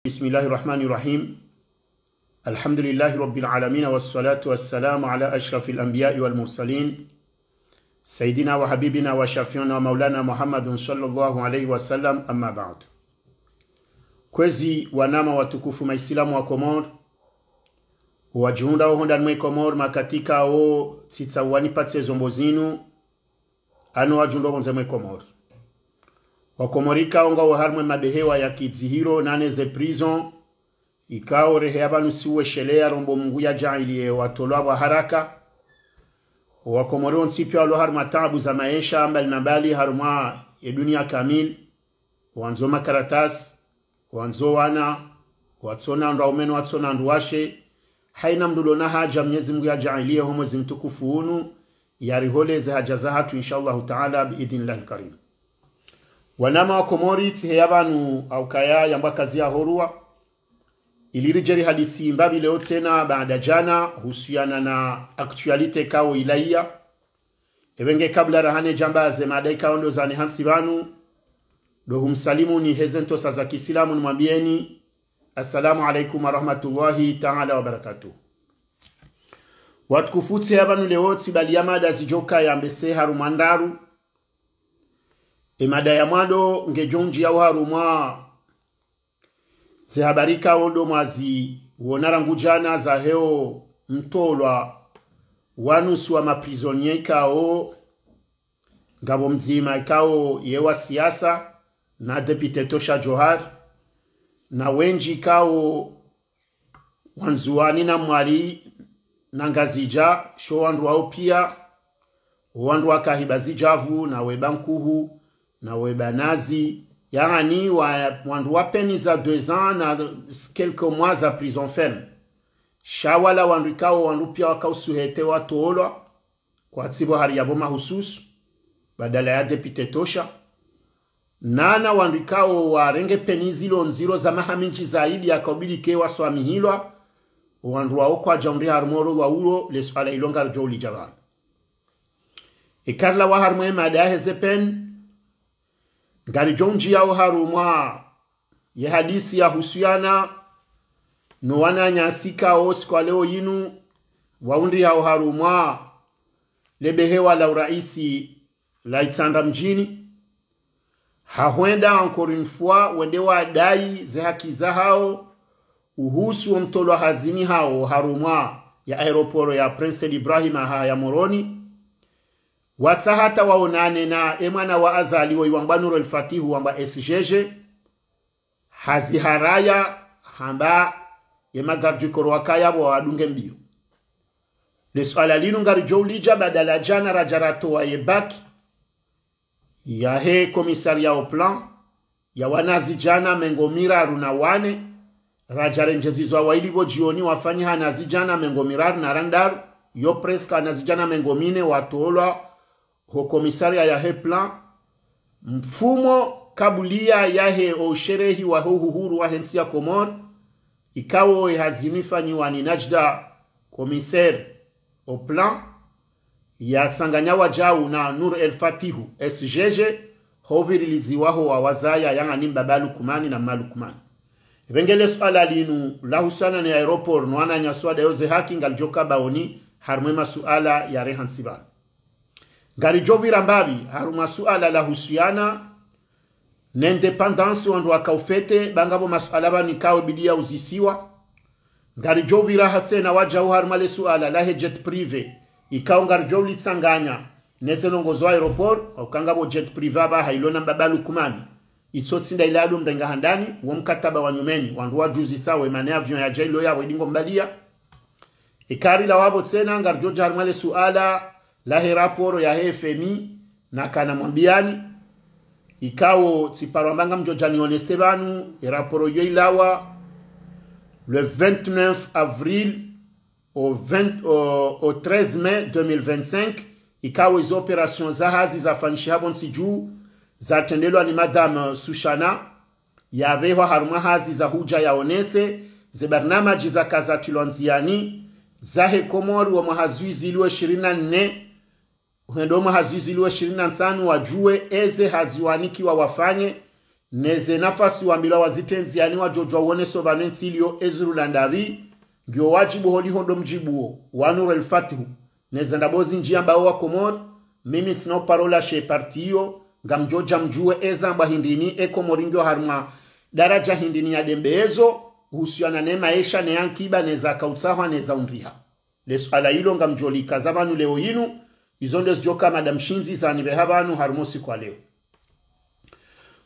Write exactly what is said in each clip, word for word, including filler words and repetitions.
بسم الله الرحمن الرحيم. الحمد لله رب العالمين، والصلاة والسلام على أشرف الأنبياء والمرسلين، سيدنا وحبيبنا وشفيعنا ومولانا محمد صلى الله عليه وسلم، أما بعد. Kwezi wanama watukufu maisilamu wa Komori, wadjihundrao hondani mwe Komori, makatika wo tsitsa wani patse zombo zinu, ano wadjihundrao pvondze mwe Komori. Wakomori ikao ngwao harimwa emabehewa ya kidzihiro nane ze prison, ikao rehe ya pvanu siweshelea rombo Mungu yadjaanliye watolwa pvwa haraka. Wakomori wontsi pia walo harimwa taabu za maesha mbali na mbali harimwa ye dunia kamili, wandzo makaratasi, wandzo wana, watsona wandru waume no watsona wandru washe. Haina mndru ulo na haja, Mnyezi Mungu yadjaanliye ho mwezi mtukufu unu, yariholeze haja zahatru, insha Allahu taala, biidhnillahi lkarim. Wanama wa Komori, tsiheya pvanu aukaya yambwa kazi ya horua, ili ridje rihadisi mbapvi leo tsena baada djana, husuyana na actualité ikao ilaiya. Epvenge kabla rahane djamba ze mada ikao ndo zani hantsi pvanu, ndo humsalimuni heze ntrosa za kiisilamu nimwambieni, Assalamu alaikum warahmatullahi taala wabarakatuh. Watukufu, tsiheya pvanu leo tsibaliya mada zidjoka yambese harumwa ndraru. Emada ya mwando ngedjo ndjiya oharumwa ze habari ikao ndo mwaziwona rangu djana zahe o mtolwa wa nusu wa maprisonniers ikao ngapvo mdzima ikao ye wa siasa na député Tosha Djohar, na wendji ikao wa Ndzuwani na Mwali na Ngazidja, sho wandru wao pia, wandru waka hiba zidjavu, na weba nkuhu, na weba nazi, yaani wa, wandru wapveniza deux ans na quelques mois za prison ferme. Sha wala wandru ikao wandru pia waka usuhete watolwa, kwatsi pvo hari yapvo mahususu, badala ya député Tosha. Nana wandru ikao warenge pveni zilo ndziro za maha mindji zaidi yaka ubidi ke waswamihilwa, wandru wao kwadja undri harumwa oro lwa ulo, le suala ilo ngaridjo ulidja pvanu. Ikao rilawa harumwa emada yaheze pveni, ngaridjo ndjiya oharumwa ye hadisi yahusuyana no wananyasi ikao siku ya leo yinu waundriha oharumwa le behewa la uraisi la Itsandra mdjini. Hahwenda encore une fois wende wadai ze haki zahao uhusu wo mtolwa hazini hao harumwa ya aéroport ya Prince Ibrahim aha ya Moroni. Watsaha hata waonane na emwana wa Azali wo iwambwa Nour El Fath, wambwa S G G. Haziharaya hamba ye ma garde du corps wakaya pvo wadunge mbio. Le suala linu ngaridjo ulidja badala djana radja ratowa ye bac yahe commissariat au plan ya wanazidjana mengo miraru na wane, radja rendjezizwa waili pvo djioni wafanyiha wanazidjana mengo miraru na randraru, yo presque wanazidjana mengo mine watolwa ho commissariat yahe plan, mfumo kabuliya yahe o usherehi wahe uhuru wahe ntsi ya Komori, ikao ye hazi inu ifanyiwa ni Najda, commissaire au plan, yatsanganya wadjau na Nour El Fath, S G G, ho uvirilizi waho wa wazaya, yaani mbaba Lukumani na mma Lukumani. Epvenge le suala linu lahusana ne aéroport no wananyasi wadai ze haki ngalidjo ka baoni harumwa emasuala yareha ntsi pvanu. Ngaridjo vira mbapvi harumwa suala lahusuyana ne indépendance wandru waka ufete, ba ngapvo masuala pvanu ikao bidi yauzisiwa. Ngaridjo vira ha tsena wadjau harumwa le suala lahe jet privé, ikao ngaridjo ulitsanganya neze ndrongoo zo aéroport, hauka ngapvo jet privé apvaha ilo na mbaba Lukumani. Itso tsi nda ile ado mrenga handani, wo mkataba wa nyumeni, wandru wadjuzisa we mana ye avion yadja ilo yapvo idingo mbaliya. Ikao rilawa pvo tsena ngaridjo dja harumwa le suala lahe rapport yahe F M I, nakana mwambiani. Ikao tsiparo amba ngamdjo dja nionese pvanu, e rapport iyo ilawa le vingt-neuf avril au vingt, au, au treize mai deux mille vingt-cinq, ikao izo opération za hazi zafanyishiha pvo ntsi dju, zatrendelwa ni Madame Sushana, yapvehwa harumwa hazi za hudja yaonese ze barnamaji zaka zatrilwa ndziani, zahe Komori wo mwaha zihwi zili wa ishirini na nne, hwendo mwaha zihwi zili wa ishirini na ntsanu, wadjuwe eze hazi wanikiwa wafanye, neze nafasi wambilwa wazitrenzi, yaani wadjodjuwa uoneso pvanu entsi iliyo ezuru la ndapvi, ngiyo wadjibu holiho ndo mdjibuwo, wa Nuru el Fatihu, neze ndrabo zindji yambao wa Komori, mimi ntsina uparola she parti iyo, ngamdjodja mdjuwe ezambwa hindrini, e Komori ngiyo harumwa daraja hindrini ya dembezo, uhusiana ne maesha, ne ankiba, neza kautsahwa, neza undriha. Le suala ilo ngamdjolikaza pvanu leo yinu, izo nde zidjoka mada mshindzi zanipveha pvanu harumwa usiku wa leo.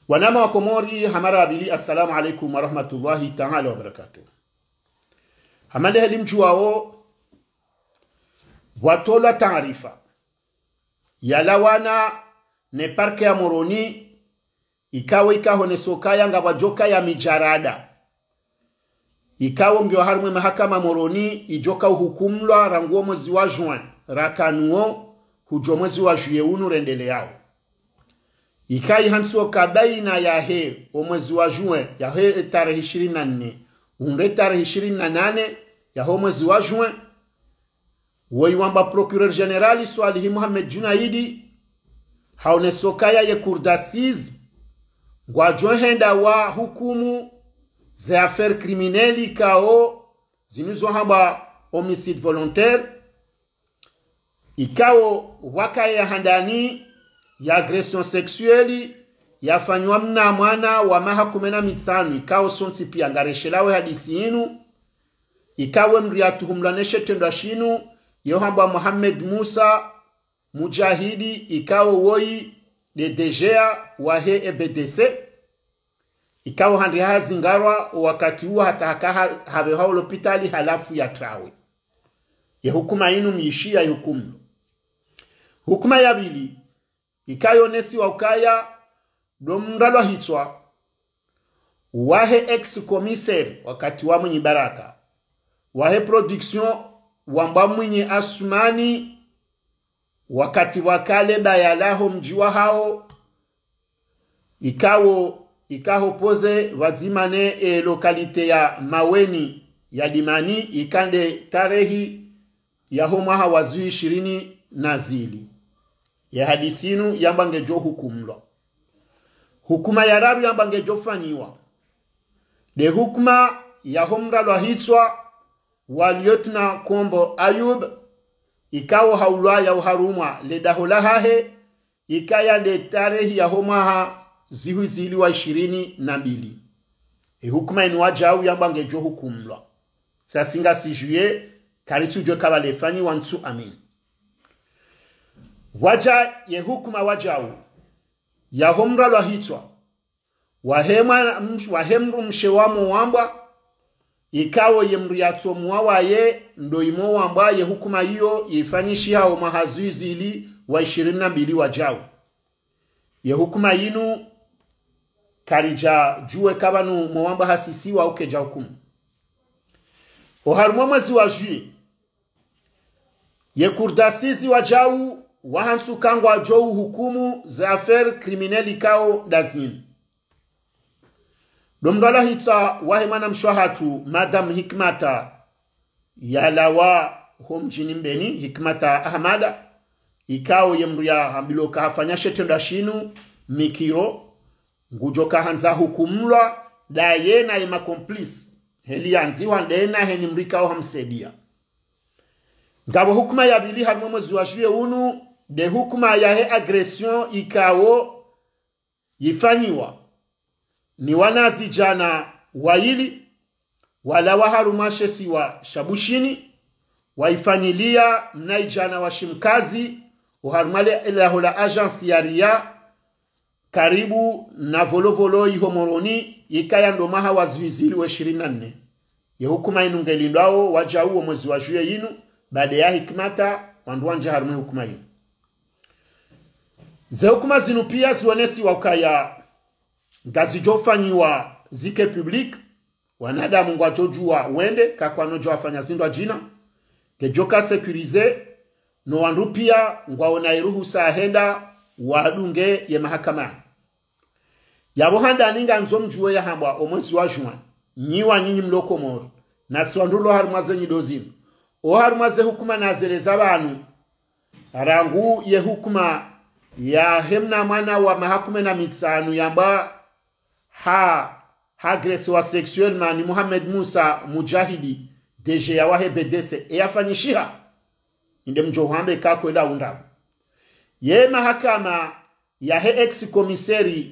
Wanama wa Komori, hamara ya pvili, assalamu alaikum wa rahmatullahi ta'ala wa barakatuh. Hama nde heli mdjuwawo, pvwatolwa taarifa yalawana ne parquet ya Moroni, ikawo ikaho neso kaya ngapvwadjokaya midjarada. Ikawo ngiyo harumwa e mahakama Moroni, idjoka uhukumlwa rangu o mwezi wa juin, rakanuwo, hudjo mwezi wa juillet unu rendeleyawo. Ikayi hantsi o kabaina yahe o mwezi wa juin, yahe e tarehi ishirini na nne, hundre tarehi ishirini na nane, yaho mwezi wa juin, woyi wambwa procureur général Swalihi Mohamed Djounaid, haoneso kaya ye cour d'assises, ngwadjo henda wahukumu ze affaires criminelles ikao zinu zo hambwa homicide volontaire, ikao wakaya handani ya agression sexuelle yafanywa mna mwana wa maha kume na mitsanu, ikao sontsi piya ngareshelao e hadisi inu, ikawo e mndru yatuhumlwa ne she trendwa shinu, yo hambwa Mohamed Musa Mudjahidi, ikawo woyi nde DGA wahe e BDC, ikawo handi hazingarwa o wakati uwo hata haka ha-, hapvehwa o lopitali halafu yatrawe. Ye hukuma inu miyishiya ihukumlwa. Hukuma ya pvili, ikayo nesiwa ukaya ndo mndru alwa hitswa wahe ex-commissaire wakati wa Mwinyi Baraka, wahe production wambwa Mwinyi Asumani, wakati wa kale bayalaho mdji wahawo, ikawo, ikaho poze pvadzima ne e localité ya Maweni ya Dimani, ikande tarehi yaho mwaha wa zihwi ishirini na zili. Ye hadisi inu yambwa ngedjo hukumlwa. Hukuma ya raru yambwa ngedjo fanyiwa nde hukuma yaho mndru alwa hitswa wa Lieutenant Kombo Ayub, ikawo haulwa ya uharumwa le daho lahahe, ikaya nde tarehi yaho mwaha zihwi zili wa ishirini na mbili. E hukuma inu wadjau yambwa ngedjo hukumlwa. Sasi ngasi juillet, karitsudjuwa eka pvalefanyiwa ntsu amini. Wadja ye hukuma wadjau yaho mndru alwa hitswa wahe mwana, msh-, wahe mndru mshe wa Mowambwa, ikawo ye mndru yatsomuwa waye, ndo i Mowambwa ye hukuma iyo yifanyishiha o mwaha zihwi zili wa ishirini na mbili wadjau. Ye hukuma inu karidja djuwa eka pvanu Mowambwa hasisiwa au kedja hukumu. Oharumwa mwezi wa juillet, ye cour d'assises wadjau wahantsi uka ngwadjo uhukumu ze affaires criminelles ikao ndazinu. Ndo mndru alwa hitswa wahe mwanamshe wahatru, Madame Hikmata, yalawa ho mdjini Mbeni, Hikmata Ahamada, ikao ye mndru yahambilwa uka hafanya she trendwa shinu, mikiro, ngudjoka handza hukumlwa, ndaye na ye ma complices, heli yandzihwa ndena heni mndru ikao hamsaidia. Ngapvo hukuma ya pvili harumwa mwezi wa juillet unu, nde hukuma yahe agression ikao yifanyiwa ni wanazidjana wayili, walawa harumwa she siwa sha Bushini, wayifanyiliya mnayidjana wa shimkazi, oharumwa le, le daho la agence ya Ria, karibu na Volovolo iho Moroni, ikaya ndo mwaha wa zihwi zili wa ishirini na nne. Ye hukuma inu ngelindwawo wadjau wo mwezi wa juillet inu, baada ya Hikmata, wandru wandja harumwa e hukuma inu. Ze hukuma zinu piya zionesiwa ukaya ngazidjo fanyiwa zike public, wanadamu ngwadjo djuwa wende, kakwanodjo wafanya zindru adjina, ngedjoka sécurisé, no wandru piya ngwaona iruhusa hwenda wadunge ye mahakama. Yapvo handani ngandzo mdjuwe yahambwa o mwezi wa juin, nyi wa nyinyi mlo Komori, nasi wandru lo harumwa ze nyido zinu, oharumwa ze hukuma nazeleza pvanu, rangu ye hukuma yahe mna mwana wa maha kume na mitsanu yambwa ha, ha agressé wa sexuellement ni Mohamed Musa Mujahidi, D G ya wahe B D C, e yafanyishiha. Inde mdjo hwambe ka kweli undra. Ye mahakama yahe ex-commissaire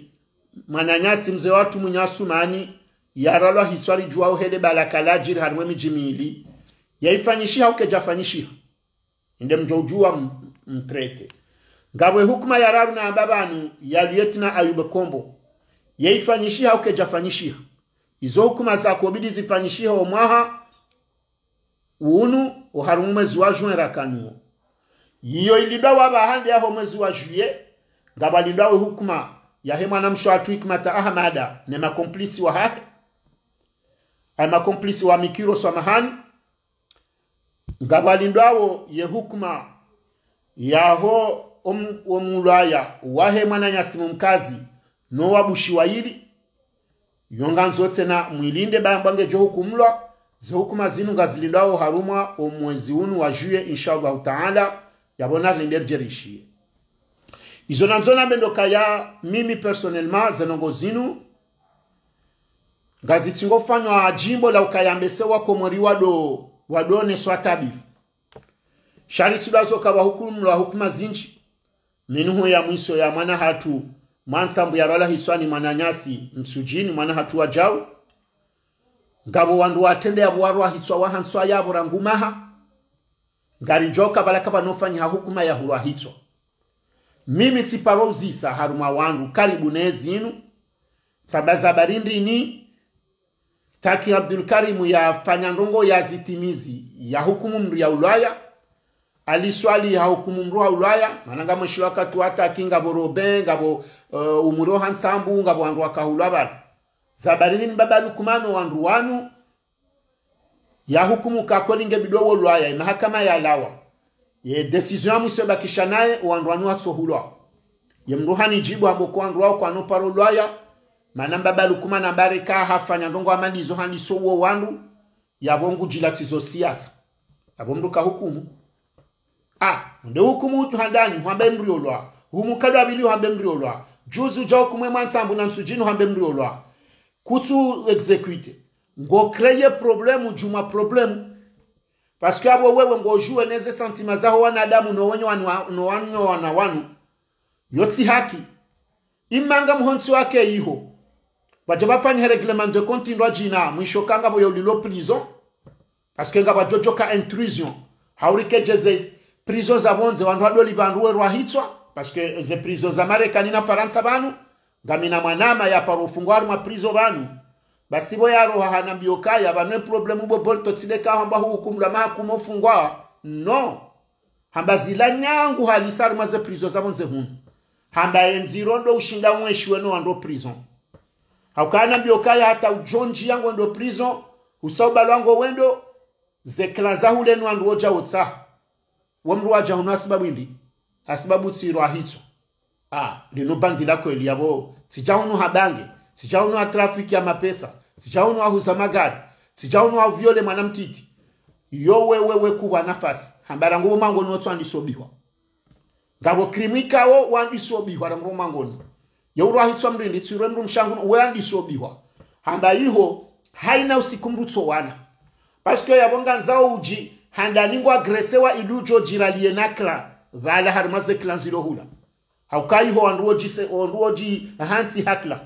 mwananyasi mze watru Mwinya Sumani, yaralwa hitswa ridjuwa uhele balaka ladjiri harimwa emidji mili, yaifanyishiha uke djafanyishiha. Inde mdjo udjuwa m-, mtrete. Ngapvo hukuma ya raru na amba pvanu ya Lieutenant Ayub Kombo. Yaifanyishiha uke djafanyishiha. Izo hukuma zakobidi zifanyishiha omwaha unu, oharumwa omwezi wa juin rakanyo. Yiyo ilindwa wapvahande yaho mwezi wa juillet, ngapvo alindwa we hukuma yahe mwanamshe watru Hikmata Ahamada ne makomplisi wahahe. Aye makomplisi wa mikiro swamahani. Ngapvo alindwawo ye hukuma yaho om-, omulwaya wahe mwananyasi mumkazi no wabushi wayili. Yo ngandzo tsena mwilinde bayambwa ngedjo hukumlwa, ze hukuma zinu ngazilindwawo harumwa omwezi unu wa juillet, inshallah taala, yapvo narilinde ridje rishiye. Izo nandzo nambe ndo kaya mimi personnellement ze ndrongo zinu, ngazitsingo fanywa djimbo la ukaya mbese wakomori wado, wado neswa tabi. Sha ritsidwa zo kapvwa hukumlwa hukuma zindji. Minhu ya mwiso ya mwana hatru, Mwantsambu yaralwa hitswa ni mwananyasi, Msudjini, mwana hatru wa djau. Ngapvo wandru watrende yapvo waralwa hitswa wahantswa yapvo rangu maha. Ngaridjo kapvala kapvanofanyiha hukuma ya hulwa hitswa. Mimi tsiparo uzisa harumwa wandru karibu ne zinu, tsamba za barindini, Taki Abdul Karim yafanya ndrongo yazitimizi, yahukumu mndru ya ulwaya, Ali Swali hahukumu mndru ha ulwaya, mana ngamwishilo wakati wa Taki ngapvo Robin, ngapvo, eh, Umuro ha Ntsambu, ngapvo wandru wakahulwa pvala. Za barindini Mbaba Lukumano wandru wanu, yahukumu ka kweli nge bidi wo ulwaya, ye mahakama yalawa. Ye décision ya mwiso ibakisha naye, wandru wanu watsohulwa. Ye mndru hanidjibu hamba ko wandru wao kwanoparo ulwaya, mana Mbaba Lukumano hamba reka hafanya ndrongo hama ndizo handiso wo wandru, yapvo ngudjila tsizo siasa. Yapvo mndru kahukumu. Ah, nde hukumu handani, hwambe mndru yolwa. Humu kadwa pvili hwambe mndru yolwa. Juzi udja hukumu ye Mwantsambu na Msudjini hwambe mndru yolwa. Kutsu exécuter. Ngo créer problème, djumwa problème. Parce que apvo wewe ngo jouer neze sentiments zaho wanadamu no wenye wanwa-, no wanyo wana wanu. Yo tsi haki. Imanga muhontsi wake iho. Pvadja pvafanya règlement de compte ndo adjina, mwisho ka ngapvo yo ulilo prison. Parce que ngapvo djodjoka intrusion. Haurike djeze prison za pvondze, wandru wadoli pvandru we rwahitswa. Parce que ze prison za Marekani na Farantsa pvanu, ngamina mwanama yaparo ufungwa harumwa prison pvanu. Basi pvo yaroha hanambio kaya, pvanu ye problème bo Bolto tsi nde ka hamba huhukumulwa maha kume ufungwa. Non. Hamba zila nyangu halisa harumwa ze prison za pvondze hunu. Hamba ye ndziro ndo ushinda mweshi weno wandro prison. Hauka hanambio kaya hata udjo ndjiya ngo ndo prison, usa ubalwa ngo wendo, ze clan za hule no wandru wodja wotsaha. Wo mndru wadja hunu hasibabu hindri? Hasibabu tsi rwahitswa. Ah, linu bandi la kweli yapvo. Tsidja hunu ha bange, tsidja hunu ha trafic ya mapesa, tsidja hunu ha huza magari, tsidja hunu ha viole mwana mtiti. Yo wewe we kuwa nafasi. Hamba rangu pvo mwangoni wo tsi wandiso bihwa. Ngapvo crime ikao wandiso bihwa rangu pvo mwangoni. Ye urwahitswa mndru hindri, tsi rwe mndru mshe hangu no, we wandiso bihwa. Hamba iho, haina usiku mndru tso wana. Parce que yapvo ngandzao udji, handani ngo agresser wa ili udjo djiraliye na clan, pvala harumwa ze clan zilo hula. Hauka iho wandru wodji se, wandru wodji hantsi ha clan.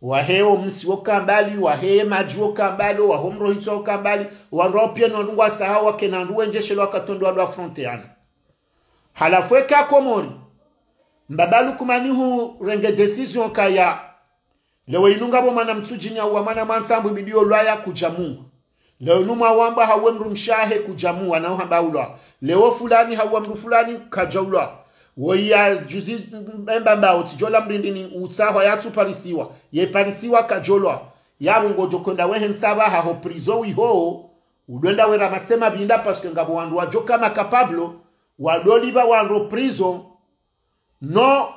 Wahe wo msi wo kambali, wahe madji wo kambali, waho mrohitswa wo kambali, wandru wao pia no wandru ngwasahao wakena wandru wendje shelo wakatondo wandru affronter ana. Halafu eka Komori, Mbaba Lukumani hurenge décision kaya, leo inu ngapvo mwana Msudjini hauwa mwana Mwantsambu ibidi yo ulwaya kudja Mungu. Leo inu mwawamba hauwe mndru mshe hahe kudja muwa na uhamba ulwa. Leo fulani hauwa mndru fulani kadja ulwa. Woyi ya juzi emba mbao tsidjola mrindini utsahwa yatsu parisiwa. Ye parisiwa kadjolwa. Yapvo ngodjo kwenda wehe ntsapva haho prison wiho. Udwenda wera masema pvinda parce que ngapvo wandru wadjoka ma capable. Wadolipva wandro prison. No,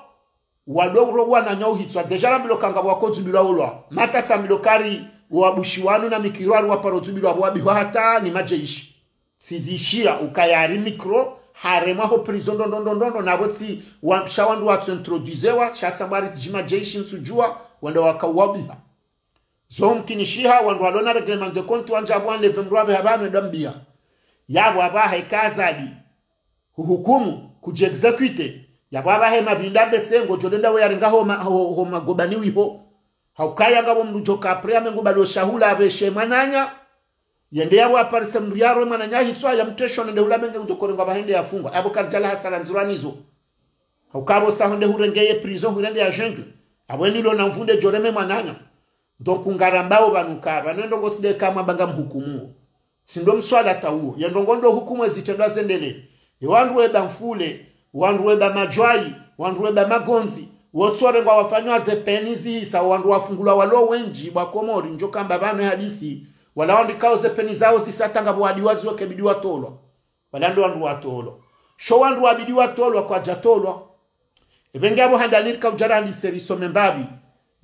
wado uro wananya uhitswa. Déjà rambilwa ka ngapvo wako dzubilwa ulwa. Mata tsambilwa kari wabushi wanu na mikiro ari waparo dzubilwa apvo wabihwa hata ni madjeshi. Sizishiya ukaya ari mikiro, haremwa ho prison ndo ndo ndo ndo ndo, napvo tsi wa-, sha wandru watso introduisewa, sha tsamba ari djima jeshi ntsudjuwa, wenda wakauwabiha. Zo mkinishiha, wandru walona règlement de compte wandza pvwa nleve mdru apve hapvanu enda mbiya. Yapvo apvaha ika Azali huhukumu, kudji exécuter. Yapvo apvaha ema pvinda pvese ngodjo lenda we yarenga ho ma-, ho, ho magobani wiho. Haukaya ngapvo mdru djoka après amengo balo shahula apveshe mwananya. Yende yapvo aparise mdru yarwe mwananya hitswa yamtesho nende hula menge ngudjo korengwa pvahende yafungwa. Apvo karidjala hasara ndziro nizo. Haukapvo sa honde hurenge ye prison hurende ya jungle. Apvo eni lo na mvunde djoreme mwananya. Donc ngarambao pvanu ka, pvanu endrongo tsi nde ka mwamba ngamhukumuo. Tsi ndo mswala ta uwo. Ye ndrongo ndo hukumu ezitrendwa zendele. Ye wandru weba mfule, wandru weba madjwayi, wandru weba magondzi, wotsorengwa wafanywa ze peni zisa, wandru wafungulwa walo wendji pvwa Komori, ndjo kamba pvanu ye hadisi, wala wandru ikao ze peni zao zisa ta ngapvo wadiwaziwa kebidi watolwa. Wala ndo wandru watolwa. Sho wandru wabidi watolwa kwadjatolwa. Epvenge apvo handani rika udjara handise risome mbapvi.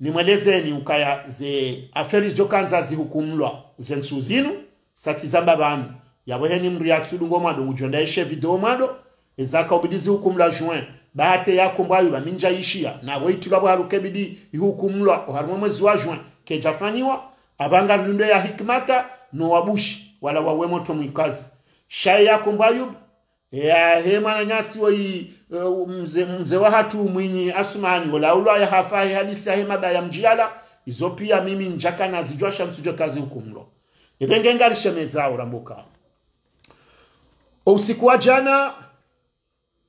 Nimwelezeni ukaya ze affaires zidjo kandza zihukumulwa ze ntsu zinu, sa tsi zamba pvanu. Yapvo heni mdru yatsudungo mwado ngudjo enda eshe video mwado, eza kaubidi zihukumulwa juin, bahati ya Kombo Ayuba mi ndja ishiya, na pvo itilwa pvo haruka ibidi ihukumulwa oharumwa mwezi wa juin, kedjafanyiwa, apvanga rilundo ya hikimata, no wabushi, wala wawe motro mwikazi. Sha ya Kombo Ayuba, ya he mwananyasi woyi, eh, mze, mze wahatru Mwinyi Asumani, wola ulwa ya hafa, he hadisi ya he mabaya mdjiyala, izo piya mimi ndjaka nazidjuwa sha ntsudjo kazihukumulwa. Epvenge ngarishemeza urambuka. O usiku wa djana,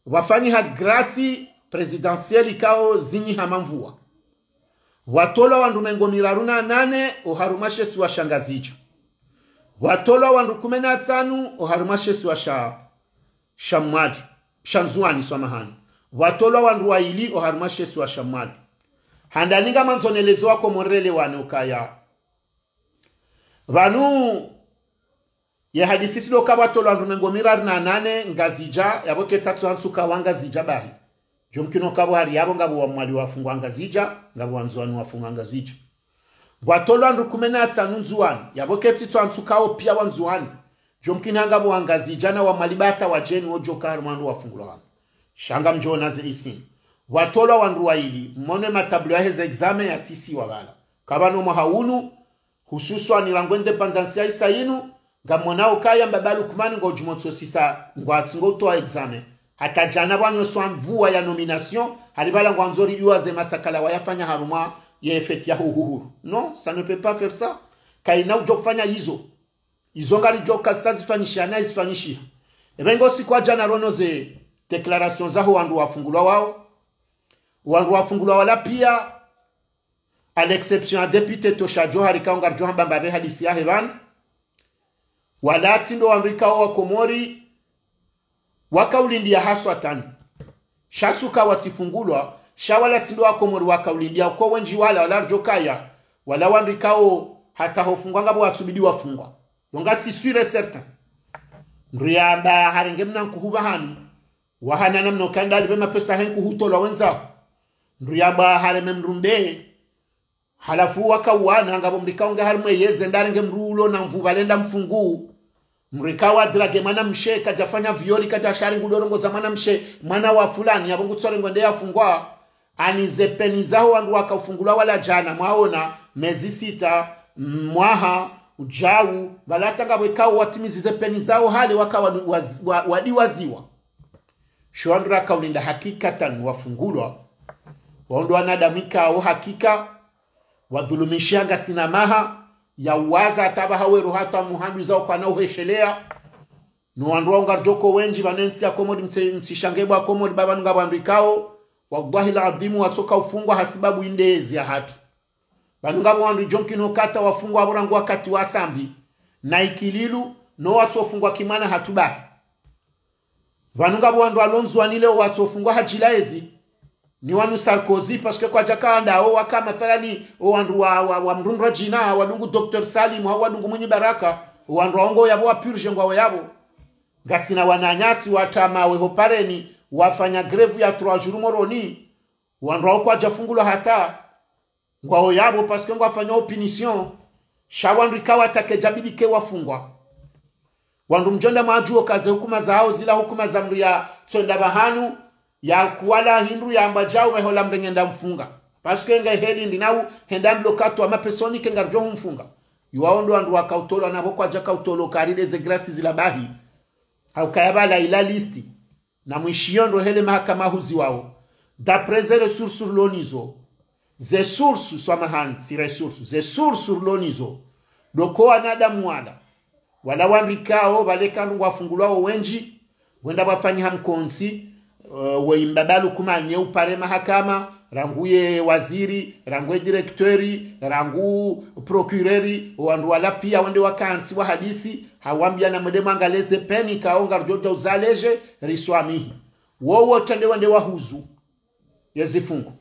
pvwafanyiha grâce présidentielle ikao zinyiha mamvua. Pvwatolwa wandru mengo miraru na nane oharumwa she isiwa sha Ngazidja. Pvwatolwa wandru kume na tsanu oharumwa she isiwa sha, sha Mwali, sha Ndzuwani, swamahani. Pvwatolwa wandru waili oharumwa she isiwa sha Mwali. Handani ngamandzo neleze wa Komori relewane ukaya pvanu ye hadisi tsi ndo ka pvwatolwa wandru mengo miraru na nane Ngazidja, yapvo ketsi ntsu ka wa Ngazidja bahi. Djo mkino ka pvo hari yapvo ngapvo wa Mwali wafungwa Ngazidja, ngapvo wa Ndzuwani wafungwa Ngazidja. Pvwatolwa wandru kume na tsanu Ndzuwani, yapvo ketsi ntsu ka wo piya wa Ndzuwani. Djo mkino ngapvo wa Ngazidja na wa Mwali bata wadjeni wodjoka harumwa wandru wafungulwa wanu. Sha ngamdjo ona ze isimu. Pvwatolwa wandru waili, mone matableau ya heze examen ya sisi wa pvala. Kapvano mwaha unu, hususwani rangu indépendance ya isa yinu, ngamwonao ukaya mbaba Lukmani ngudjo motso sisa ngwatsi ngo utowa examen. Hata djana pvwanyoswa mvua ya nomination, hari pvala ngwandzo ridiwaze masakala wayafanya harumwa ye fête ya huhuhuru. Non, ça ne peut pas faire ça. Kayina udjo fanya izo. Izo ngaridjo kasa zifanyishiha na izifanyishiha. Epvenge usiku wa djana rono ze déclaration zaho wandru wafungulwa wao. Wandru wafungulwa wala piya, à l'exception ya député Tosha Djohar, ikao ngaridjo hamba mbapvi hadisi yahe pvanu. Wala tsi ndo wandru ikao wa Komori wakaulindiya haswa tani. Sha tsi uka watsifungulwa, sha wala tsi ndo wa Komori wakaulindiya, uko wendji wala, wala ridjo kaya, wala wandru ikao hata hofungwa ngapvo watsubidi wafungwa. Yo ngasi sûr et certain. Mdru yamba harenge mna nkuhu pvahanu, wahana namna ukaya ndalipve mapesa he nkuhu tolwa wendzaho. Mdru yamba hareme mdru mbe, halafu wakauwana, ngapvo mdru ikao nge harimwa yeze ndarenge mdru ulo na nvu pvale nda mfungu. Mdru ikao adrague mwanamshe, kadjafanya viol, kadjasha hari ngudo rongoza mwanamshe, mwana wa fulani, yapvo ngutsorengo nde yafungwa. Ani ze peni zaho wandru wakaufungulwa wala djana, mwaona, mezi sita, mwaha, udjau, pvala hata ngapvo ikao watimizi ze peni zaho hale waka wa, wa, wa, wadiwaziwa. Sho wandru rakaulinda hakika tani wafungulwa. Wao ndo wanadamu ikao hakika wadhulumishiha ngasina maha ya uwaza hata pvaha wero hata muhandru izao kwana uhesheleya. No wandru wao ngaridjo ko wendji pvanu entsi ya Komori mtse, mtsishange pvwa Komori pvanu ngapvo wandru ikao, wallahi al-adhimu watsoka ufungwa hasibabu indezi yahatru. Pvanu ngapvo wandru djo mkino kata wafungwa apvo rangu wakati wa Sambi, na Ikililu, no watsofungwa kimwana hatru bahi. Pvanu ngapvo wandru walo Ndzuwani leo watsofungwa hadjila ezi. Ni wanu Sarkozy, parce que kwadjaka wandru wao waka mathalani, o wandru wa, wa, wa mdrundra djina, wadungu Docteur Salim, hau wadungu Mwinyi Baraka, o wandru wao ngo yapvo wa purge ngwao yapvo. Ngasina wananyasi watramawe ho pareni, wafanya grève ya trois jours Moroni, wandru wao kwadjafungulwa hata. Ngwao yapvo parce que ngwafanya punition. Sha wandru ikao hata kedjabidi ke wafungwa. Wandru mdjo enda mwadjuo ka ze hukuma zao zila hukuma za mdru yatswenda pvahanu, ya kuwala hindru yamba djau pveho la mdru ngenda mfunga. Parce que nga heli ndi nau henda mlo katu wa mapesoni ke ngaridjo humfunga. Iwao ndo wandru wakautolwa na pvo kwadjakautolwa kari de ze grâce zila bahi. Haukaya pvala ila liste. Na mwishiyo ndo hele mahakama huziwao. D'après ze ressources rilo nizo. Ze sources, swamahani, si ressources. Ze sources rilo nizo. Doko wanadamu wala. Wala wandru ikao, pvale kandru wafungulwao wendji, wenda wafanyiha mkontsi, eh, we mbaba Lukumani ye upare mahakama, rangu ye waziri, rangu ye directeur, rangu procureur, wandru wala pia wende wakantsi wahadisi, hawambia na mwende mwangalie ze peine ikao ngaridjo dja uzalege, riswamihi. Wo wote nde wende wahuzu ye zifungo.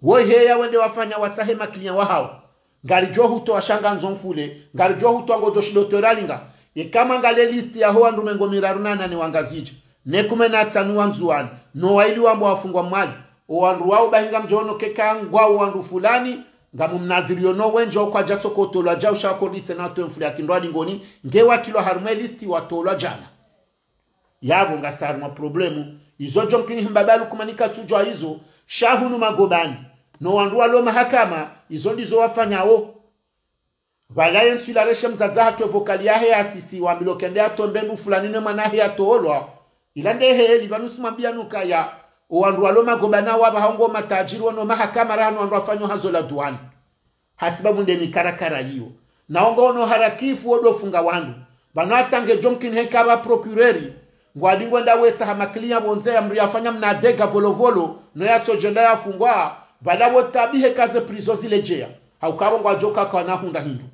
Wo heya wende wafanya watsahe maklinya wahao. Ngaridjo hutowa sha ngandzo mfule, ngaridjo hutowa ngodjo shindo toralinga. Yeka mwangalie liste yaho wandru mengo miraru na nane wa Ngazidja, ne kume na tsanu wa Ndzuwani, no waili wambwa wafungwa Mwali. O wandru wao bahi ngamdjo ono keka ngwao wandru fulani, ngamu mnadhiriyo no wendji wa kwadja tsokotolwa djau sha korditse na towe mfule ya kindrwa dingoni, nge watilwa harumwa liste watolwa djana. Yapvo ngasi harumwa problème. Izo djo mkini hi mbaba Lukumani katsudjua izo, sha hunu magobani. No wandru walo mahakama, izo ndizo wafanyao. Pvala ye ntsu ila reshe mdzadze hatwe vocal yahe ya sisi, wambilwa kende yatombe ndru fulani ne mwana hahe yatolwa. Ila nde heli, pvanu simwambia nukaya. O wandru walo magobani wa pvaha ngo matajiri wono mahakama rahana wandru wafanyao hazi la duwani. Hasibabu nde mikarakara iyo. Na wo ngo ono harakifu wo ndo funga wandru. Pvanu hata ngedjo mkini heka pva procureur. Ngwadi ngwenda wetsaha maklinya pvondze ya mri yafanya mna dega volovolo. No yatsodjo enda yafungwa. Pvala wo tabihe ka ze prison ziledjeya. Haukapvo ngwadjo kaka wana hundra hindru.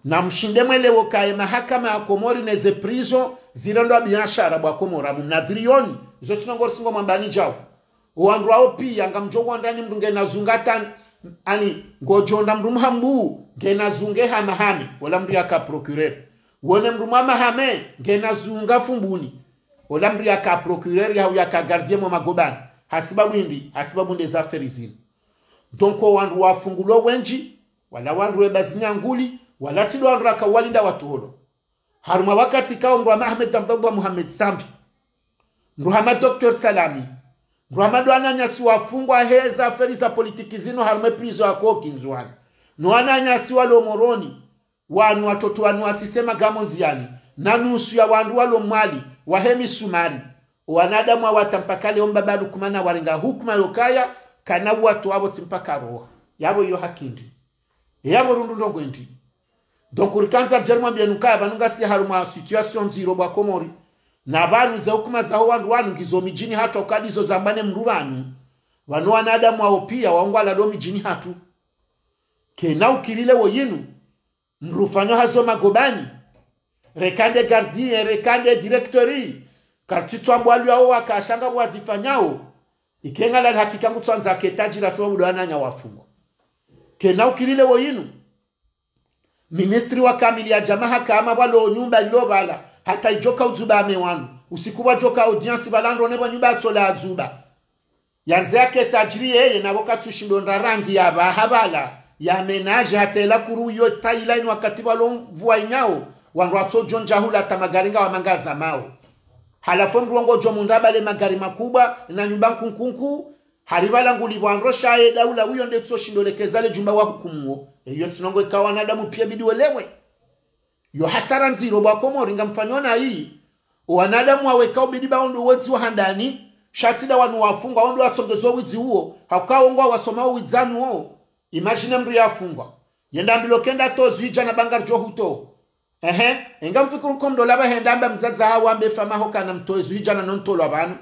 Na mshinde mwelewe kaye mahakama ya Komori ne ze prison zirendwa biashara bwa Komori. Mu mnadhiriyo ni. Izo tsi ndrongoo risingo mwambani djau. O wandru wao pia, ngamdjo wandani mndru ngena zunga tan, ani, ngodjo wandra mndru mhambu, ngena zunge hamahame, ola mndru yaka procureur. Wone mndru mwa mahame, ngena zunga fumbuni, ola mndru yaka procureur yahau yaka gardien mwa magobani. Hasibabu hindri, hasibabu nde za affaire zinu. Donc, o wandru wafungulwa wendji, wala wandru weba zinyanguli, wala tsi ndo wandru waka walinda watolwa. Harumwa wakati kao mndru hama Ahmed Abdallah Mohamed Sambi, mndru hama Docteur Salami, mndru hama ndo wananyasi wafungwa he za affaire za politiki zinu harumwa prison ya Koki Ndzuwani. No wananyasi walo Moroni, wanu watoto wanu wasisema ngamo ndziani, na nusu ya wandru walo Mwali, wahe misumari. O wanadamu wawata mpaka leo mbaba Lukumani warenga hukuma yokaya, kana uwatowa pvo tsi mpaka roha. Yapvo iyo haki ndri. Yapvo rundu ndrongoo ndri. Donc, urikandza ridjari mwambie nukaya, pvanu ngasi harumwa situation ndziro bwa Komori. Na pvanu ze hukuma zaho wandru wanu ngizo midjini hatru ukadi zo zambwa ne mndru pvanu. Pvanu wanadamu wao pia wao ngwalalo midjini hatru. Kena ukiri leo yinu, mndru ufanyao hazi o magobani. Reka nde gardien, reka nde directeur. Kartsi tswambwa lwao waka sha nga wazifanyao. Ike ngalali hakika ngutswandza ke tajiri sababu ndo wananya wafungwa. Kena ukiri leo yinu. Ministri wa kamili ya dja mahakama pvalo nyumba ilo pvala. Hata idjoka udzuba ame wanu. Usiku pvwadjoka audience pvala ndrone pvo nyumba yatsola adzuba. Yandze yake tajiri yeye, na pvo katsushindo ndra rangi ya pvaha pvala, ya ménage hata ela kuru iyo tayila inu wakati pvalo mvua inyao, wandru watsodjo ndja hula hata magari ngawamangaza mao. Halafu mndru ngodjo mundra pvale magari makubwa, na nyumba nkunkunku, hari pvala nguli pvwandro sha ye daula uyo nde tsoshindo lekeza le djumba wa hukumuo. Eyo tsi ndrongoo ikao wanadamu pia bidi welewe. Yo hasara ndziro bwa Komori ngamfanyao na iyi. O wanadamu waweka ubidi ba ondo wedzi wa handani, sha tsi nda wanu wafungwa ondo watsongezwa widzi uwo, hauka ongwa wasoma o widzanu wo. Imagine mndru yafungwa. Yenda mbilo kenda towa zwi djana ba ngaridjo hutowa. Ehe, enga mfikiri ko mndru ola pvahenda amba mdzadze haho wambe famaho kana mtowe zwi djana no ntolwa pvanu.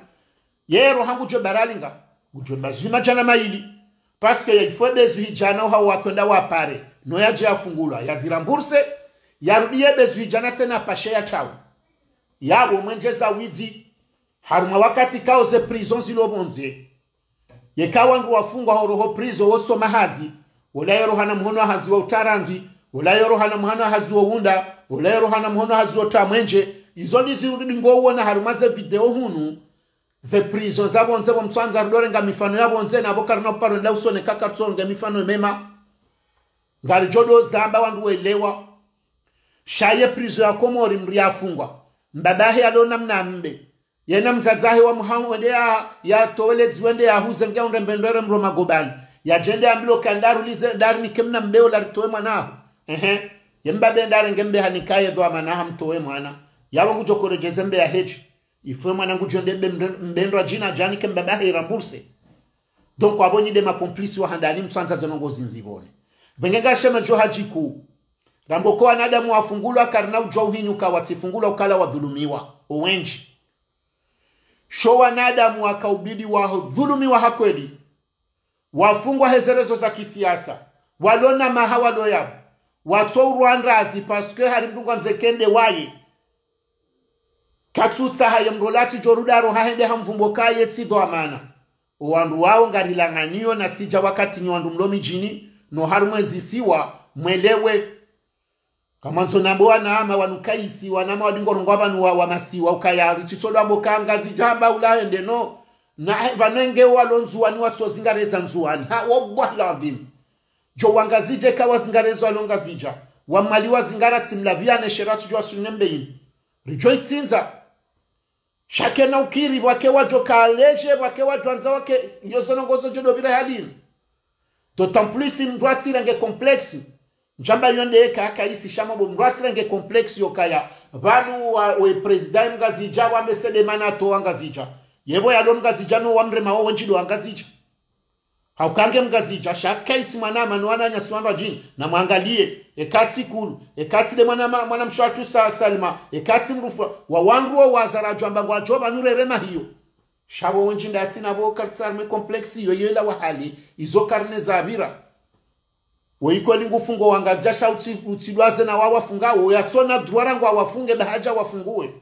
Yero hangu djo baralinga, ngudjo mba zwi madjana mayili. Parce que yadjifwe be zwi djana oha wakwenda wapare, no yadje yafungulwa, yazirembourse, yarudi ye be zwi djana tsena pashe ya tawu. Yapvo mwendjeza widzi, harumwa wakati kao ze prison zilo pvondze. Yeka wandru wafungwa horoho prison wosoma hazi, ola yoroha na mhono hazi wa utarangi, ola yoroha na mhono hazi wa unda, ola yoroha na mhono hazi wa utamwendje, izo ndizi urudi ngowona harumwa ze video hunu, ze prison za pvondze pvo mtswandza rudorenga mifano ya pvondze na pvo karina uparo nda usone kaka tsonge mifano mema. Ngaridjo do zamba wandru welewa. Sha ye prison ya Komori mndru yafungwa. Mbaba hahe yalo na mna mbe. Yena mdzadze hahe wa muhamu wende ya, yatowe le dzi wende yahuze nge undre mbendwere mro magobani. Yadjende ambilwa ka ndaru lize, ndaru nike mna mbeyo la ritowe mwana aho. Ehe. Ye mbaba ndarenge mbe hanikaye dhwamana ha mtowe mwana. Yapvo ngudjo koredjeze mbe ya hedji. Ifwe mwana ngudjo nde mbe mre-, mbe ndrwadjina djani ke mbaba he rembourser. Donc, apvo nyi nde ma complices wa handani mtsandza ze ndrongoo zinu zipvone. Pvenge ngashema djo hadjiku. Rambo ko wanadamu wafungulwa karina udjua uhini uka watsifungulwa ukaya wadhulumiwa. Owendji. Sho wanadamu waka ubidi wadhulumiwa ha kweli. Wafungwa he ze raisons za kisiasa. Walo na maha walo yapvo. Watso urwa ndrazi parce que hari mndru ngwandzo ke nde waye. Katsutsaha ye mndru ola tsi djo rudi aro hahende ha mvumbo kaye tsi dhwamana. Owandru wawo ngarilanganiyo na sidja wakati nyi wandru mlo midjini, no harumwa ezisiwa, mwelewe. Kamwandzo nambe wanama wanu kaisi, wanama wadingo rongoa pvanu wa, wa masiwa, ukaya, ritsitso dwambo ka Ngazidja hamba ula hende no, na, pvanu enge walo Ndzuwani watso zingareza Ndzuwani. Ha, wallahi ladhim. Djo wa Ngazidja eka wazingareza walo Ngazidja. Wa Mwali wazingara tsi mlapviane sherati djo wasunne mbe ini. Ridjo itsindza. Sha kena ukiri, pvwake wadjo ka léger, pvwake wadjo andza wake, iyo zo ndrongoo zo djo dopvira hadini. D'autant plus mndru atsirenge complexe. Ndjamba iyo nde eka kaisi sha mabo mndru atsirenge complexe yokaya. Pvanu wa, we président Mngazidja wa mese nde mana to wa Ngazidja. Yepvo yalo Mngazidja no wamrema wo wendji ndo wa Ngazidja. Hauka nge Mngazidja, sha kaisi mwanama no wananyasi wandrwadjini, na mwangaliye, eka tsi kulu, eka tsi nde mwanama, mwanamshe watru sa, Salima, eka tsi mdru fula, wa wandru wo wazara djwamba ngwadjo pvanu rerema hiyo. Sha pvo wendji ndasi na pvo kartsi harumwa complexe iyo, iyo ila wahali, izo karne zapvira. Wo ikweli ngufungo wa Ngazidja sha utsi, utsidwaze na wa wafunga, wo yatsona droit rangu wa wafunge, ba hadja wafunguwe.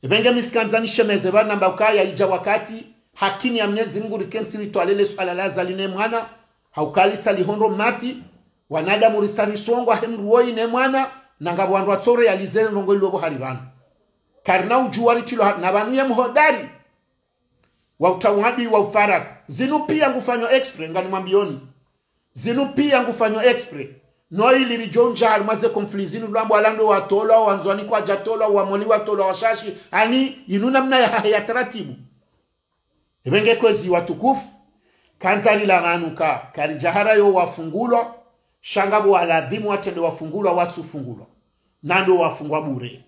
Epvenge mi tsikandza nishemeze pvanu namba ukaya idja wakati, hakini ya Mnyezi Mungu rikentsi ritwalele suala la Azali ne mwana, hauka lisa lihondro mati, wanadamu risa risongwa he mndru woyi ne mwana, na ngapvo wandru watso réaliser ndrongoo ilo pvo hari pvanu. Karina udjuwa ritilo ha, na pvanu ye mhodari. Wa utawadi wa ufaraka. Zinu pia ngufanyo exprès, ngani mwambiyoni. Zinu pia ngufanyo exprès. No ili ridjo ndja harumwa ze conflits zinu lwambo wala ndo watolwa, wa Ndzuwani kwadja tolwa, wa Mwali watolwa, wa Shashi, ani inu namna ya hahe ya taratibu. Epvenge kwezi watukufu, kandza rilanganuka, karidja hara yo wafungulwa, sha ngapvo waladhimu watrende wafungulwa, watsufungulwa. Na ndo wafungwa bure.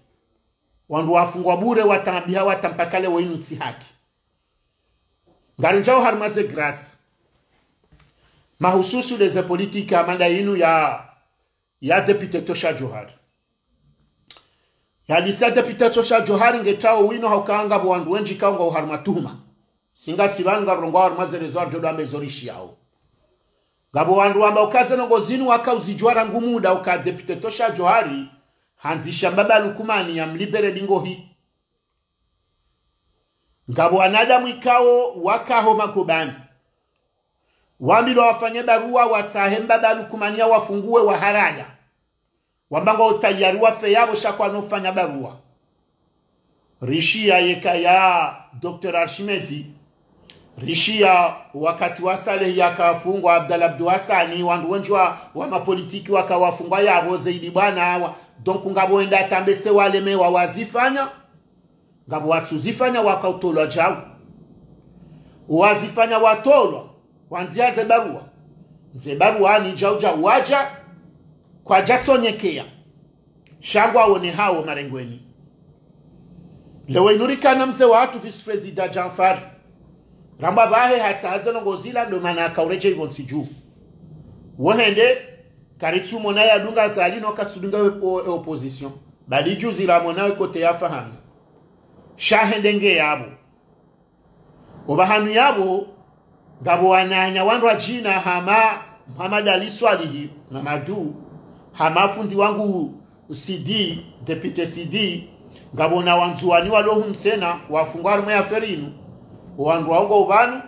Wandru wafungwa bure, watambiha, watampakale wo inu tsi haki. Ngari ndjao harumwa ze grâce. Mahususu nde ze politique amanda inu ya, ya député Tosha Djohar. Ya lisa député Tosha Djohar nge trao wino hauka ngapvo wandru wendji kao ngwao harumwa tuhuma. Singasi pvanu ngari rongoa harumwa ze réseaux ardjo dwambe zo rishiyao. Ngapvo wandru wamba uka ze ndrongoo zinu waka uzidjuwa rangu muda uka député Tosha Djohar, handzisha mbaba Lukumani ya mlibere dingohi. Ngapvo wanadamu ikao waka ho magobani. Wambilwa wafanye barua, watsahe mbaba Lukumani ya wafunguwe waharaya. Wamba ngwao utayari wafe yapvo sha kwano fanya barua. Rishiya yeka ya Docteur Archimète. Rishiya wakati wa Saleh yaka afungwa, Abdallah Abdou Hassani, wandru wendji wa, wa mapolitiki waka wafungwa yapvo, Zeidi Bwana, wa, donc ngapvo wenda atambese walemewa wazifanya. Ngapvo watsuzifanya waka utolwa djau. Wazifanya watolwa, wandzia ze barua. Ze barua ni djau djau wadja, kwadja tsonyekeya. Sha ngwaonehao marengweni. Leo inu rikana mze watru vice-président Djanfar. Ramba pvahe hatsaha ze ndrongoo zila ndo mana aka uredjei pvontsi dju. Wo hende, karitsumona yadunga Azali no katsudunga we, o, e opposition. Bali djuzi ramona we kote ya Fahami. Sha hende nge yapvo. Opvahanu yapvo, ngapvo wananya wandrwadjina hama Muhammad Ali Swalihi, Mamadu, hama fundi wangu Sidi, député Sidi, ngapvo na Wandzuwani walo hu msena, wafungwa harumwa ye affaire inu, owandru wao ngwao pvanu,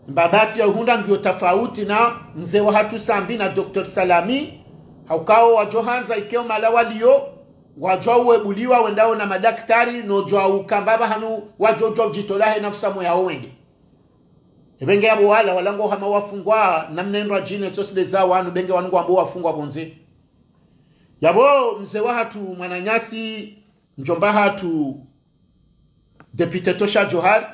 mbabati ya uhundra ngiyo tafauti na mze wahatru Sambi na Docteur Salami, haukao wadjo handza ikeo mala waliyo, ngwadjo uwebuliwa wendao na madaktari, no djo ukamba pvahanu wadjo djo udjitola he nafsi yao wende. Epvenge yapvo wala, wala ngo hama wafungwa, namna indrwadjine, tsosi nde za wanu, pvenge wanu ngwambo wafungwa pvondze. Yapvo mze wahatru mwananyasi, mdjomba hatru, député Tosha Djohar,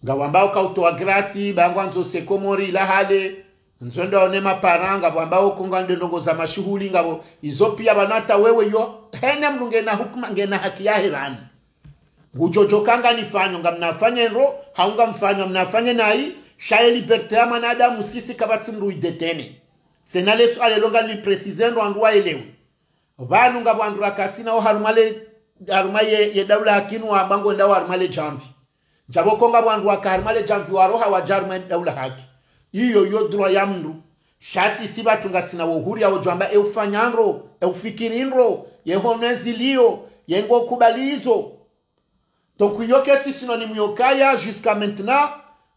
Ngapvo wambao kautowa grâce, ba ngwandzo se Komori la hale, ndzo ndaone maparanga, ngapvo wambao konga nde ndrongoo za mashuhuli, ngapvo izo pia pvanu hata wewe yo, hena mndru ngena hukuma ngena haki yahe pvanu. Ngudjo djo kanga nifanyo, ngamnafanye ndro, hau ngamfanyo, mnafanye nayi, sha ye liberté ya mwanadamu sisi kapvatsi mndru idétenir. Tsena lesu alelo ngali préciser ndro wandru waelewe. Pvanu ngapvo wandru rakasina wo harumwa le, harumwa ye, ye daula haki nu wamba ngwendao harumwa le djamvi. Djapvo ko ngapvo wandru waka harumwa le djamvi waroha wadja harumwa ye daula haki. Iyo yo droit ya mndru. Sha sisi pvatsu ngasina wo uhuru ya wodjo wamba e ufanya ndro, e ufikiri ndro, ye hono ezilio, ye ngo kubali izo. Donc, iyo ketsi sinonime yokaya, jusqu'à maintenant,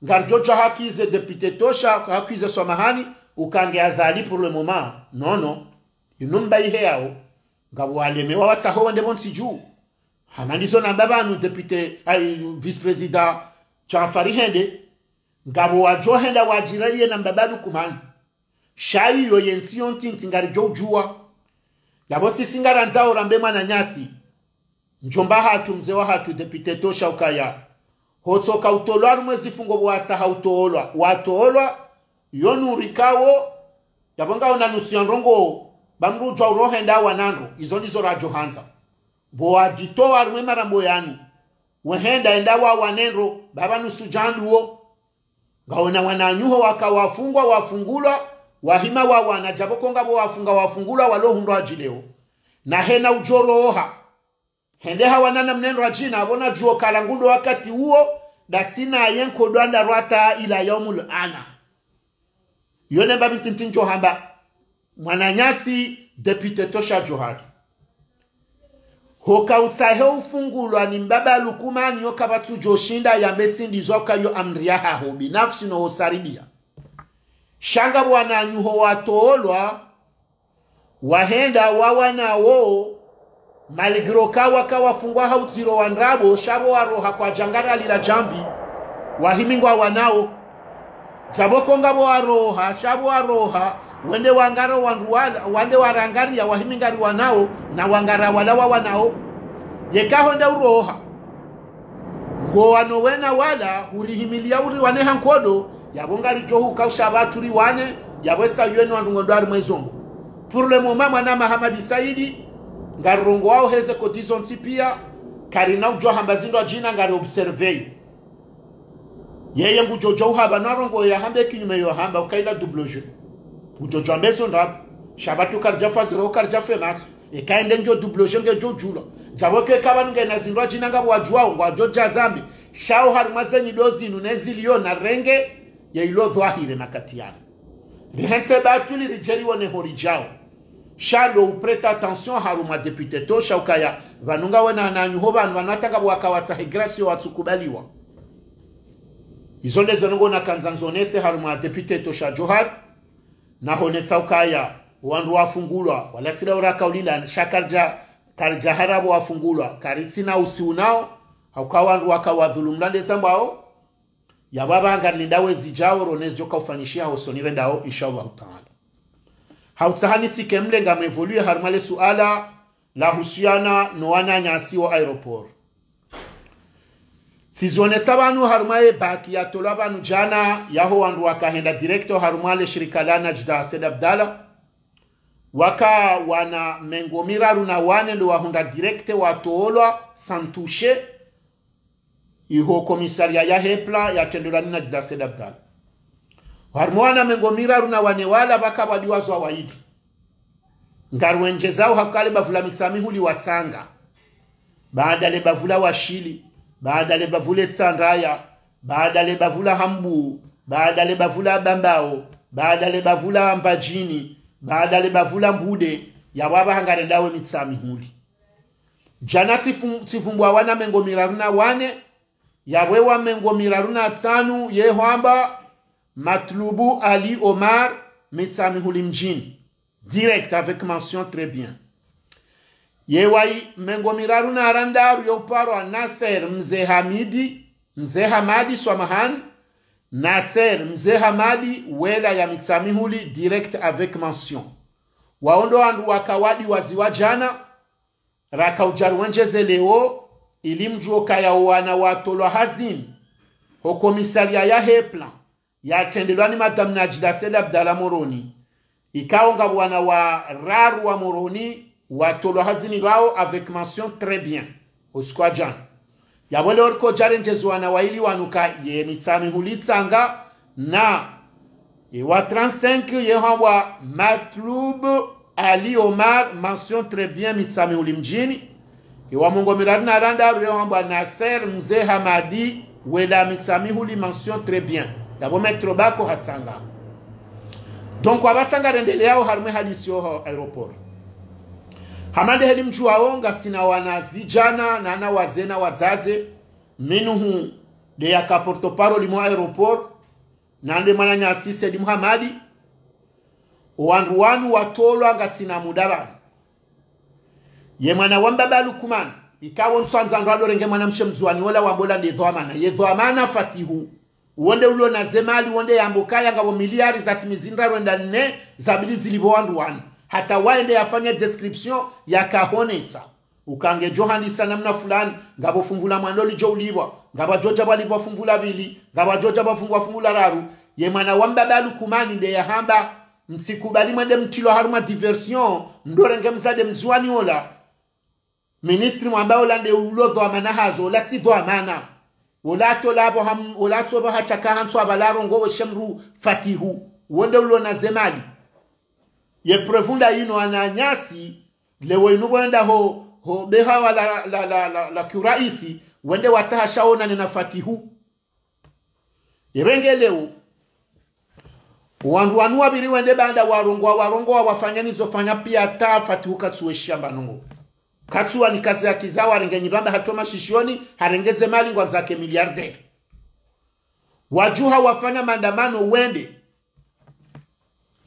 ngaridjo dja accuser député Tosha, accuser Swamahani, uka nge Azali pour le moment. Non, non. Inu mba ihe yawo. Ngapvo walemewa watsaho wende pvontsi dju. Hama ndizo namba pvanu député, ay, vice-président Djanfari hende. Ngapvo wadjo henda wadjiraliye na mbaba Lukumani. Sha iyo ye ntsi yo ntiti ngaridjo udjuwa. Yapvo sisi ngarandzao rambe mwananyasi, ndjomba hatru, mze wahatru, député Tosha ukaya, hotsoka utolwa harumwa ze zifungo pvo watsaha utolwa, watolwa, yo nuri kawo. Yapvo ngaona nusu ya ndrongoo, ba mndru udjuwa uroha enda awane ndro, izo ndizo radjo handza. Pvo wadjitowa harumwa ye marambo yanu, wehenda enda wawane ndro, ba pva nusu dja ndru wo. Ngaona wananyaho waka wafungwa, wafungulwa, wahima wawana, djapvo ko ngapvo wafunga, wafungulwa, walo hundrwa djileo. Na hena udjo roha. Hende hawana na mnendro adjina, apvo nadjuo kala ngundo wakati uwo, ndasi naye nkodo andarwa hata ila yaumul ana. Yo ne mba mi ntiti ndjo hamba, mwananyasi, député Tosha Djohar. Hoka utsahe ufungulwa ni mbaba Lukumani, yo kapvatsu djo shinda yambe tsi ndizo uka yo amri yahaho binafsi no hosaribiya. Sha ngapvo wananyaho watolwa, wahenda wawana wo, malgré ka waka wafungwa ha utsiro wa ndrabo, sha pvo waroha kwadja ngara lila djamvi, wahimi ngwawanao. Djapvo ko ngapvo waroha, sha pvo waroha, wende wangara wandru wala, wande warangariya, wahimi ngariwanao, na wangara wala wawanao. Yeka honde uroha. Ngowano wena wala, urihimiliya uriwane ha nkodo, yapvo ngaridjo huka usha pvatsu riwane, yapvo esa yenu wandru ngondo harumwa ezombo. Pour le moment, mwana Mahamadi Saidi, ngarirongoao heze koti zontsi pia, karina udjo hamba zindru adjina ngari observer. Yeye ngudjo djo uhamba, no arongoe yahambe kinyume yo hamba, uka ina double jeu. Ngudjo djo ambe zo ndrabo, sha pvatsu karidja fa zéro, karidja fe matso. Eka ende ngyo double jeu ngedjo djulwa. Djapvo ke kapvanu ngena zindru adjina ngapvo wadjuwao, ngwadjo dja zambi. Sha wo harumwa ze nyido zinu ne zilio na renge, ye ilo dhwahiri makati yanu. Rihentse batuli ridjeriwo ne hori djao. Sha ndo uprêter attention harumwa député Tosha ukaya, pvanu ngawena wananyaho pvanu, pvanu hata ngapvo waka watsahe grâce yo watsukubaliwa. Izo nde zo ndrongoo nakandza nzonese harumwa député Tosha Djohar. Nahonesa ukaya, wandru wafungulwa, wala tsi la uraka ulila, sha karidja, karidja hara pvo wafungulwa, karitsina usi unao, hauka wandru waka wadhulumu lande zambwao, yapvo apvaha ngarilindao ezidjao, rone zidjoka ufanyishiha hosoni rendao, inshallah taala. Hautsaha nitsike mle ngam évoluer harumwa le suala, lahusiana no wananyasi wo aéroport. Tsizonesa pvanu harumwa ye bac yatolwa pvanu djana, yaho wandru wakahenda direct harumwa le shirika la Najda Said Abdallah. Waka wana mengo miraru na wane ndo wahundra direct watolwa sans toucher. Iho commissariat yahe plan yatrendelwa ni Najda Said Abdallah. Harumwa wana mengo miraru na wane wala pvaka pvwadiwazwa wayili. Ngarwendjezao hauka le bavu la Mitsamihuli watsanga. Baada le bavu la Washili, baada le bavu le Tsandraya, baada le bavu la Hambu, baada le bavu la Bambao, baada le bavu la Mbadjini, baada le bavu la Mbude, yapvo apvaha ngarendao Mitsamihuli. Djana tsifu-, tsivumbwa wana mengo miraru na wane, yapvo wa mengo miraru na tsanu, ye hwamba, Matlubu Ali Omar, Mitsamihuli mdjini. Direct avec mention très bien. Ye wa mengo miraru na randaru yo uparwa Nasser Mze Hamidi, Mze Hamadi, swamahani, Nasser Mze Hamadi, wela ya Mitsamihuli, direct avec mention. Wao ndo wandru waka wadiwaziwa djana, raka udja riwendjeze leo, ili mdjuo kaya wana watolwa hazini. ho commissariat yahe plan, yatrendelwa ni Madame Najida Said Abdallah Moroni, ikao ngapvo wana wararu wa Moroni watolwa hazini pvao avec mention très bien, usiku wa djana. Yapvo leo riko djarendjezi wana waili wanu ka ye Mitsamihuli Tsanga na ye wa trente-cinq ye hambwa Matlub Ali Omar, mention très bien, Mitsamihuli mdjini. Ye wa mengo miraru na randaru ye hambwa Nasser Mze Hamadi, wela Mitsamihuli, mention très bien. Yapvo Maître Bako ha Tsanga. Donc, apvasa ngarendeleyao harumwa ye hadisi yo ho aéroport. Hama nde heli mdjuwao ngasina wanazidjana, na wana wazee na wadzadze, minhum nde yaka porte-parole mwa aéroport, na nde mwananyasi Said Mohamed, owandru wanu watolwa ngasina muda pvanu. Ye mwana wa mbaba Lukumani, ikao ntswandza ndo adorenge mwanamshe mdzuwani ola wambe ola nde dhwamana. Ye dhwamana Fatihu. Wo nde ulo na ze mali, wo nde yamba ukaya ngapvo miliari za timizi ndraru enda nne zabidi zilipvwe wandru wanu. Hata waende yafanye description yakahonesa. Uka ngedjo handisa namna fulani, ngapvo fungu la mwando lidjo ulipvwa, ngapvo djodja pvalipvwa fungu la pvili, ngapvo djodja pvafungwa fungu la raru. Ye mwana wa mbaba Lukumani nde yahamba, mtsikubali mwende mtrilwa harumwa diversion, mdorenge mzade mdzuwani ola. Ministre mwamba ola nde ulo dhwamana hazo, ola tsi dhwamana. Ola atolwa pvo ham-, ola atsopva hachaka hantswa pvala arongowe she mdru Fatihu. Wo nde ulo na ze mali. Ye preuve nda yinu wananyasi, leo inu pvo wenda ho, ho behawa la, la, la, la, la kiuraisi, wende watsaha sha wonane na Fatihu. Ye pvenge leo, wandru wanu wapviri wende baanda warongowa, warongowa wafanya nizo fanya pia ta Fatihu katsuwe shamba nongo. Katsuwa ni kazi ya kiza warenge nyibamba hatoma shishoni, harenge ze mali ngwandzo yake milliardaire. Wadjuha wafanya maandamano wende.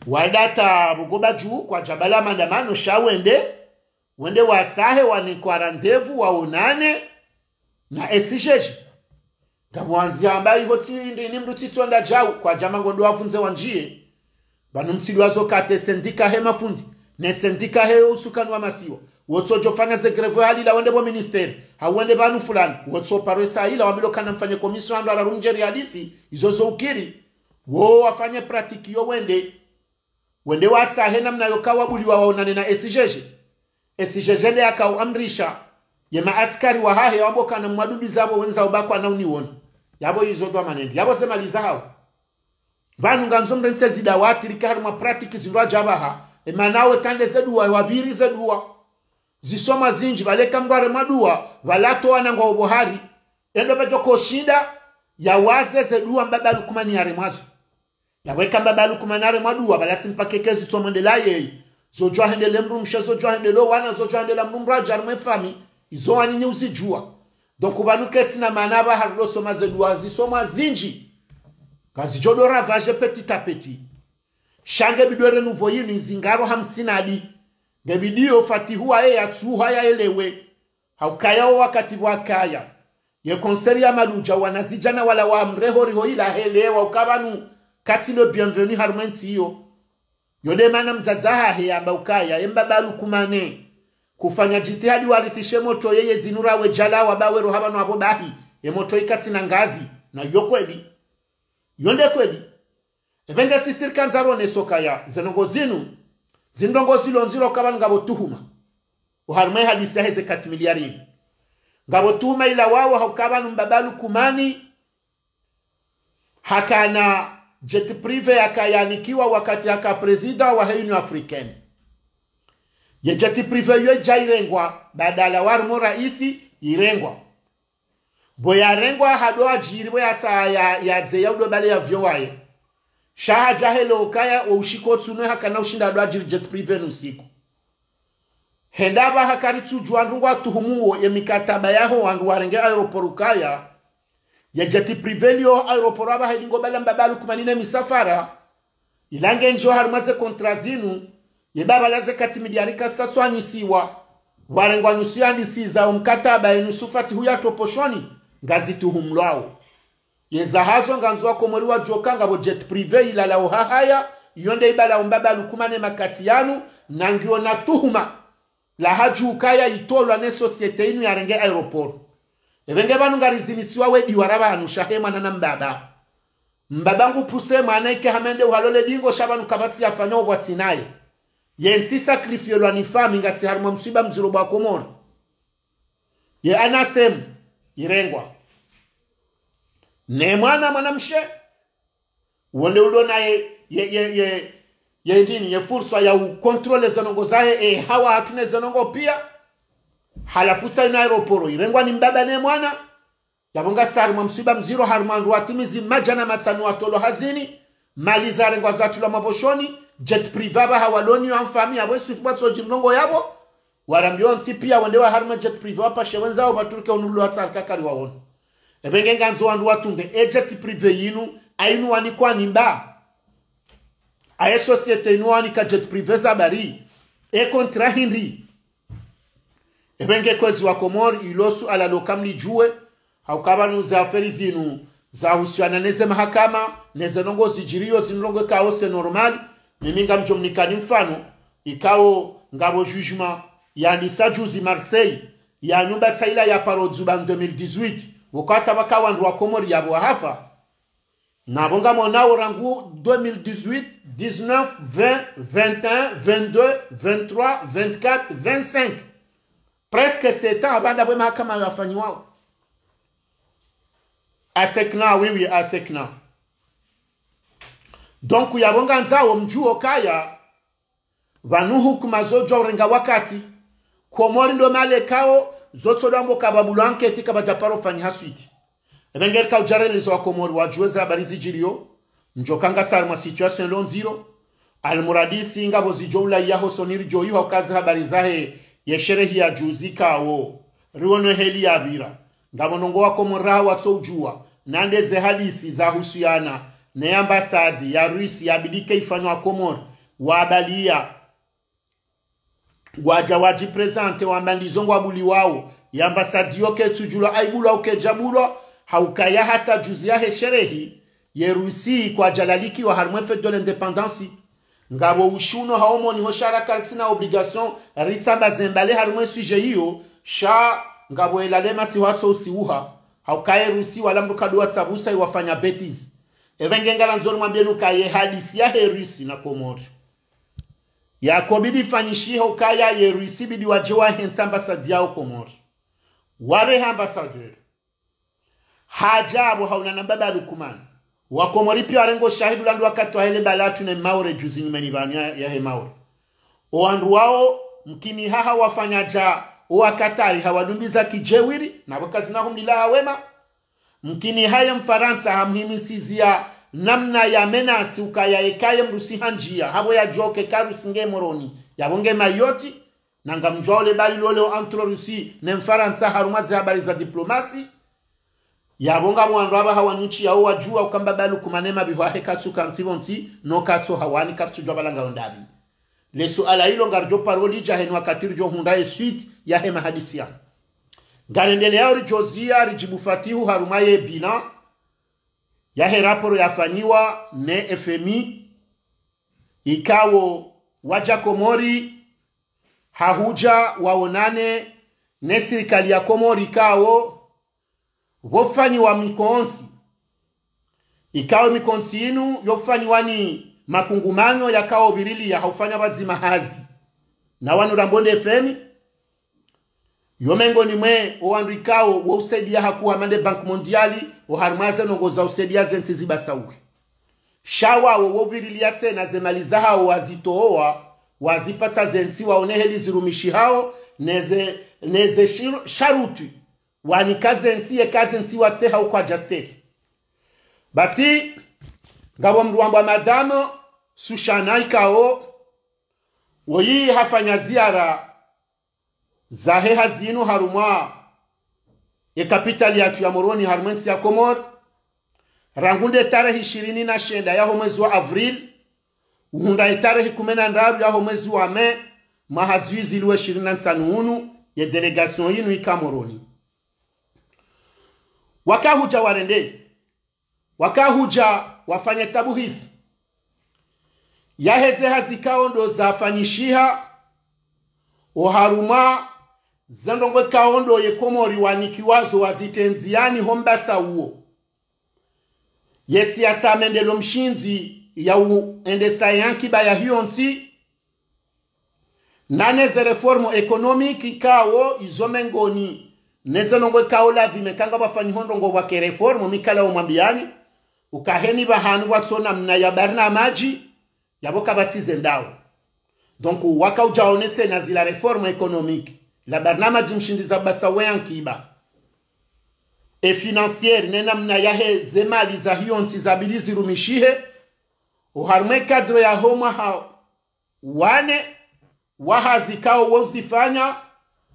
Wenda ta Bugoba dju kwadjapvala maandamano sha wende, wende watsahe wanikwa rendez-vous wawonane na S G G. Ngapvo wandzi hamba iho tsi ndi ni mdru tsitsonda djau kwadjama ngondo wavundze wandjiye. Pvanu mtsilwa zo kate syndicat he mafundi, ne syndicat he usukani wa masiwa. Wotsodjo fanya ze grève halila wende pvo ministère, hau wende pvanu fulani, wotso paro esa ila wambilwa kana mfanye commission ando ararumdjeri hadisi, izo zo ukiri. Wo wafanye pratique yo wende. Wende watsahe namna yoka wabuliwa wawonane na S G G. S G G nde yakao amrisha ye maaskari wahahe wambe kana mwadumbi zapvo wendza ubakwa na uniwona. Yapvo izo dhwamana ndi. Yapvo ze mali zahao. Pvanu ngandzo mrentse zida watirike harumwa pratique zindru adjapvaha. E mana we tande ze duwa, wapviri ze duwa. Zisomwa zindji, pvaleka mdru haremwa duwa, pvala towa na ngwa ubohari. Endo pvadjo koshinda, yawaze ze duwa mbaba Lukumani yaremwazo. Yaweka mbaba Lukumani haremwa duwa, pvala tsi mpaka eke zisomwa ndela yeye. Zodjwa hendele mdrumshe, zodjwa hendele wana, zodjwa hendela mdru mdru adja harumwa e fami, izo wanyinyi uzidjuwa. Donc pvanu ketsi na mana pvaha ridjo soma ze duwa zisomwa zindji. Kazidjo do ravager petit à petit. Sha nge bidi renouveau yinu izingaro hamsini adi. Nge bidi yo Fatihu waye yatsuha yaelewe. Haukaya wo wakati pvwakaya. Ye concert ya Maludja wanazidjana wala wa mreho riho ila helewa uka pvanu katsi le bienvenu harumwa entsi iyo. Yo nde mana mdzadze hahe yamba ukaya, ye mbaba Lukumane. Kufanya djitihadi warithishe moto yeye zinu rawe djala wa bawe roha pvanu apvo bahi. Ye moto ikatsi na ngazi. Na yo kweli. Yo nde kweli. Epvenge sisi rikandza roneso kaya, ze ndrongo zinu, zindrongo zilo ndziro uka pvanu ngapvo tuhuma. Oharumwa e hadisi yahe ze quatre milliards. Ngapvo tuhuma ila wawo hauka pvanu mbaba Lukumani, hakana jet privé yaka yanikiwa wakati yaka président wahe Union Africaine. Ye jet privé yo idja irengwa, badala warimo raisi, irengwa. Pvo yarengwa hado adjiri pvo yasa ya, yadze ya udo pvale ya vyo waye. Sha hadja helewa ukaya wo ushiko tsuno hakana ushinda hado adjiri jet privé nu usiku. Henda pvaha karitsudjuwa ndrongoo atuhumuwo ye mikataba yaho wandru warenge aéroport ukaya. Ye jet privé liyo aéroport apvaha ili ngo pvala mbaba Lukumani ne misafara. Ila ngendjiyo harumwa ze contrat zinu, ye baba la ze quatre milliards kasatswanyisiwa, warengwa nusu yandisiza omkataba ye nusu Fatihu yatopvoshoni, ngazituhumlwawo. Ye zahazo ngandzo wa Komori wadjuwe uka ngapvo jet privé ilalawo hahaya, iyo nde ibalawo mbaba Lukumane makati yanu, na ngiyo na tuhuma. La hadju ukaya itolwa ne société inu yarenge aéroport. Epvenge pvanu ngarizinisiwa we diwara pvanu shahe mwana na mbaba. Mbaba ngupvuse mwana ike hama ende uhalo le dingo sha pvanu kapvatsi yafanya opvwatsi naye. Ye ntsi sacrifielwa ni fami ngasi harimwa mswiba mdziro pvwa Komori. Ye anasem irengwa. Ne mwana mwanamshe, wonde ulo naye ye, ye, ye, ye dini, ye furswa ya ukontrole ze ndrongoo zahe, e, hawa hatru ne ze ndrongoo pia. Halafu tsi inu aéroport irengwa ni mbaba ne mwana. Yapvo ngasi harimwa mswiba mdziro, harimwa wandru watimizi madjana matsanu watolwa hazini, mali zarengwa zatulwa mapvoshoni, jet privé apvaha waloni yo mfami, yapvo isifu pvwatsodji mlongo yapvo, warambiwa ntsi pia wende wa harimwa jet privé wapashe wendzawo pvatruke unu ulo watsarika kari wawono. Epvenge ngandzo wandru watunge e jet privé yinu, ayinu wanikwa ni mba. Aye société yinu wanika jet privé za bari. E contrat hindri. Epvenge kwezi wa Komori ilo suala lo kamlidjuwe, hauka pvanu ze affaire zinu zahusiana ne ze mahakama, ne ze ndrongoo zidjiriyo zinu ndrongoo ikao c'est normal, mimi ngamdjo mnikani mfano, ikao ngapvo jugement yandisa juzi Marseille, ya nyumba tsaila ya paro dzuba deux mille dix-huit, pvoko hata pvaka wandru wa Komori yapvo wahafa. Na pvo ngamonao rangu deux mille dix-huit, dix-neuf, vingt, vingt et un, vingt-deux, vingt-trois, vingt-quatre, vingt-cinq. Presque sept ans, apvanda pvwe mahakama yafanyiwao. Asekna, oui, oui, asekna. Donc, yapvo ngandzao mdjuwe ukaya, pvanu hukuma zodjo urenga wakati. Komori ndo mahala ikao, zotsodjwambo kapvabulwa anketi kapvadjaparo fanyiha suite. Epvenge rika udjareleza wa Komori wadjuwe ze habari zidjiriyo, ndjo ka ngasi harimwa situation lo ndziro. Almuradi si ngapvo zidjo ula yaho soni ridjo iho uka ze habari zahe ye sherehi ya juzi ikao riwono heli yapvira. Ngapvo ndrongoo wa Komori raha watso udjuwa, nande ze hadisi zahusiana ne ambassade ya Russie yabidi ke ifanywa Komori, wabaliya. Wadja wadji présenter wamba ndizo ngwabuliwao, ye ambassade yo ketsudjulwa, ayibulwa ukedjabulwa, haukaya hata juzi yahe sherehi, ye Russie kwadjalalikiwa harimwa fête de l'indépendance. Ngapvo ushuno ha Omoni ho sha raka ritsina obligation ritsamba zembale harimwa sujet iyo, sha ngapvo elalema si watso usiuha, hauka ye Russie wala mdru kadjuwa tsabusa iwafanya bêtise. Epvenge ngarandzo rimwambiyeni uka ye hadisi yahe Russie na Komori, yako bidi ifanyishihe ukaya ye Russie bidi wadje wahentsi ambassade yawo Komori. Warehe ambassadeur. Hadja apvo haonana na mbaba Lukumani. Wa Komori pia warenga ushahidi ulandu wakati wahe le bala hatru ne Maore juzi nyumeni pvanu ya, yahe Maore. O wandru wao, mkini haha wafanya dja, o wa Katari hawadumbiza kidjeuri, na pvo kazina humlilaha wema. Mkini haye Mfarantsa hamhimisizia namna ya menace ukaya eka ye Mrusi handjia, hapvo yadjuwa uka eka Rusi nge Moroni, yapvo nge Mayotte, na ngamdjuwa ole bali lole entre Rusi ne Mfarantsa harumwa ze habari za diplomasi. Yapvo ngapvo wandru apvaha wanyuchi yawo wadjuwa uka mbaba Lukumani mapviho yahe katsuka ntsi pvontsi, no katso hawani karitsudjuwa pvala ngayo ndapvi. Le suala ilo ngaridjo paro lidja heni wakati ridjo hundra ye suite yahe mahadisi yanu. Ngarendeleao ridjo ziya ridjibu fatihu harumwa ye bilan yahe raporo yafanyiwa ne F M I, ikao wadja Komori hahudja waonane ne sirikali ya Komori ikao pvofanyiwa mikontsi. Ikao mikontsi inu yofanyiwa ni makungumanyo yakao pvirilia haufanya pvadzima hazi na wanu rambonde F M I. Yo mengoni mwe o wandru ikao wo usaidia hakuha mande Banque Mondiale, o harumwa ze ndrongoo za usaidia ze ntsi zibasauhe. Sha wawo wo pvirilia tsena ze mali zahawo wazitowa, wazipatsa ze ntsi waone heli zirumishihao, neze, neze shir-, sharuti wanika ze ntsi yeka ze ntsi wastehi hau kwadjastehi. Basi, ngapvo mndru wambwa Madame Sushana ikao, woyi hafanya ziara zahe hazi inu harumwa ye kapitali yatru ya Moroni harumwa entsi ya Komori, rangu nde tarehi ishirini na shenda yaho mwezi wa avril, uhundra ye tarehi kume na ndraru yaho mwezi wa mai, mwaha zihwi zili wa ishirini na ntsanu unu, ye délégation inu ika Moroni. Wakahudja warende, wakahudja wafanye tabuhithi yaheze hazi ikao ndo zafanyishiha oharumwa ze ndrongoo ikao ndo ye Komori wanikiwazo wazitrendziyani ho mbasa uwo. Ye siasa mendeleo mshindzi ya uendesa ye ankiba ya hiyo ntsi, na ne ze réforme économique ikao izo mengoni, ne ze ndrongoo ikao lazima eka ngapvafanyihwa ndrongoo pvwake réforme mi ikao umwambiyani, uka heni pvahanu pvwatsina namna ya barnamaji, yapvo kapvatsi ze ndrongoo. Donc, waka udjaonesa na zila réforme économique, la barnamaji mshindzi za ubasa we ankiba, e financière, ne namna yahe ze mali za hiyo ntsi zabidi zirumishihe, oharumwa e cadre ya ho mwaha wa nne wa hazi ikao wo uzifanya,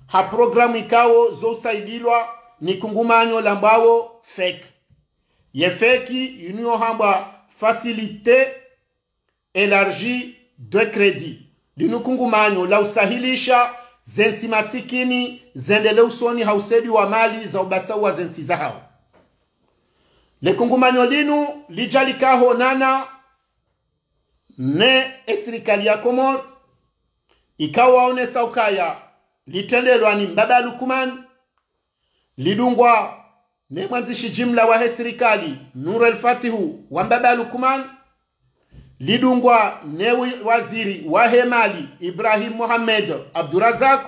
ha programme ikao zo usaidilwa ni kungumanyo lambwawo FEC. Ye FEC inu yo hambwa Facilité élargie de crédit. Linu kungumanyo la usahilisha ze ntsi masikini zendelee usoni ha usaidizi wa mali za ubasa wa ze ntsi zahao. Le kungumanyo linu lidja lika honana ne e sirikali ya Komori, ikao waonesa ukaya litrendelwa ni Mbaba Lukman, lidungwa ne mwandzishi jimla wahe sirikali, Nour El Fath, wa Mbaba Lukman, lidungwa ne wi-, waziri wahe mali, Ibrahim Mohamed Abdourazak,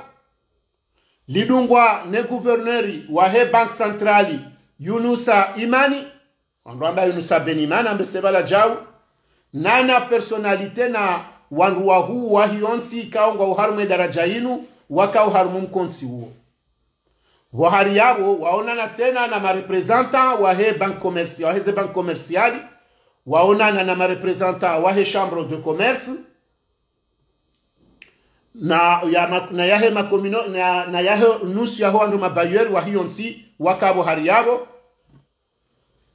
lidungwa ne gouverneur wahe Banque Centrale, Younoussa Imani, wandru wamba Younoussa Ben Imani, ambe se pvala djau, na na personnalité na wandru wahuu wa hiyo ntsi ikao ngwao harumwa e daraja inu, wakao harumwa o mkontsi uwo. Pvo hari yapvo, waonana tsena na ma représentants wahe banque commerciale, wahe ze banque commerciale, waonana na ma représentants wahe chambre de commerce, na ya ma-, na yahe ma communo-, na, na yahe nusu yaho wandru ma bailleurs wa hiyo ntsi, waka pvo hari yapvo.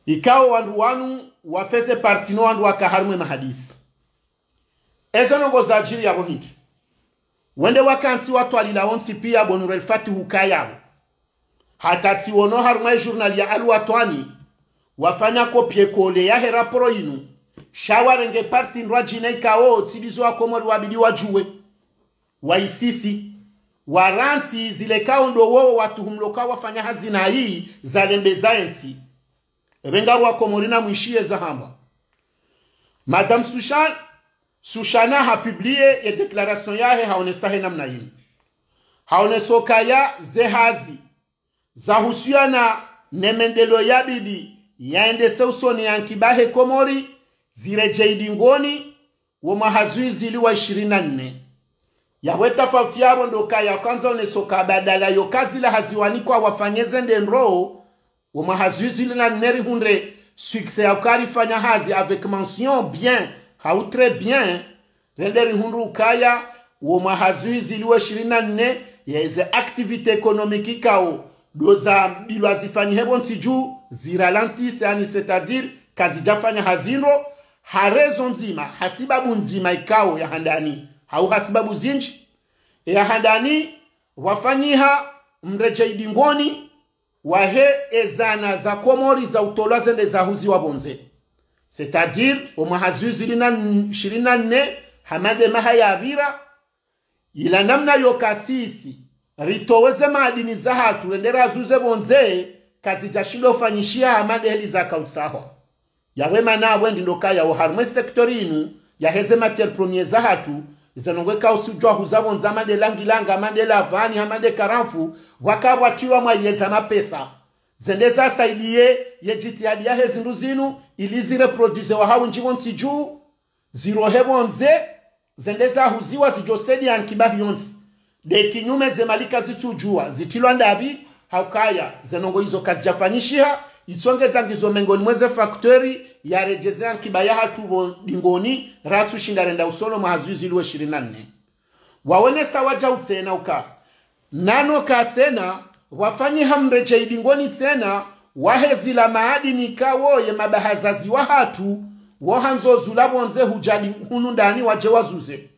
Ikao wandru wanu wa faisait partie no wandru waka harumwa e mahadisi. Ezo ndrongoo zadjiri yapvo hindri. Wende wakantsi watwalila wontsi piya bo Nour El Fath ukaya pvo. Hata tsi wono harumwa e journal ya Al Watwan, wafanya copier-coller yahe rapport inu, sha warenge partie ndrwadjina ikao tsi ndizo wa Komori wabidi wadjuwe. Waisisi, warantsi zile ikao ndo wowo watuhumulwa uka wafanya hazi nayi zalembeza e ntsi. Epvo nga wa Komori namwishiye zahambwa. Madame Sushan-, Sushana ha publier ye déclaration yahe haonesa he namna yinu. Haonesa ukaya ze hazi zahusiana ne mendeleo yabidi yaendese usoni ye ankiba yahe Komori ziredjei dingoni wo mwaha zihwi zili wa ishirini na nne. Yapvo e tafauti yapvo ndo ukaya kwanza oneso ka badala yo ka zila hazi wanikwa wafanye zende ndro, wo mwaha zihwi zili na nne rihundre succès ya uka rifanya hazi avec mention bien, hau très bien, rende rihundru ukaya wo mwaha zihwi zili wa ishirini na nne, ye ze activités économiques ikao ndo zambilwa zifanyihe pvo ntsi dju, ziralentisse, yaani c'est-à-dire kazidjafanya hazi ndro, ha raison ndzima, ha sibabu ndzima ikao ya handani, hau ha sibabu zindji. E ya handani, pvwafanyiha mredjei dingoni wahe e zana za Komori za utolwa zende zahuziwa pvondze. C'est-à-dire, wo mwaha zihwi zili na n-, ishirini na nne, hama nde maha yapvira, ila namna yo ka sisi ritowe ze madini zahatru rende razuze pvondze, kazidjashindo fanyishiha hama nde heli zaka utsahwa. Yapvo e mana apvo ndi ndo ukaya wo harumwa e secteur inu yahe ze matières premières zahatru, ze ndrongoo ikao si udjwa huza pvondze hama nde langilanga, hama nde lavani, hama nde karamfu, pvwaka pvwatilwa mwa yeza mapesa zende zasaidiye ye jitihadi yahe zindru zinu, ili zireproduisewa ha windji pvo ntsi dju, zirohe pvondze, zende zahuziwa zidjosaidiya ankiba hiyo ntsi. Nde kinyume ze mali kazitsudjuwa zitilwa ndapvi, ha ukaya ze ndrongoo izo kazidjafanyishiha, itsongeza ngizo mengoni mwa ze facteurs yaredjeze ankiba yahatru pvo dingoni, ratsushinda renda usoni wo mwaha zihwi zili wa ishirini na nne. Waonesa wadjau tsena uka nano ka tsena, pvwafanyiha mredjei dingoni tsena, wahe zila maadini ikao ye mabahazazi wahatru, wo handzo zula pvondze hudja di-, hunu ndani wadje wazuze.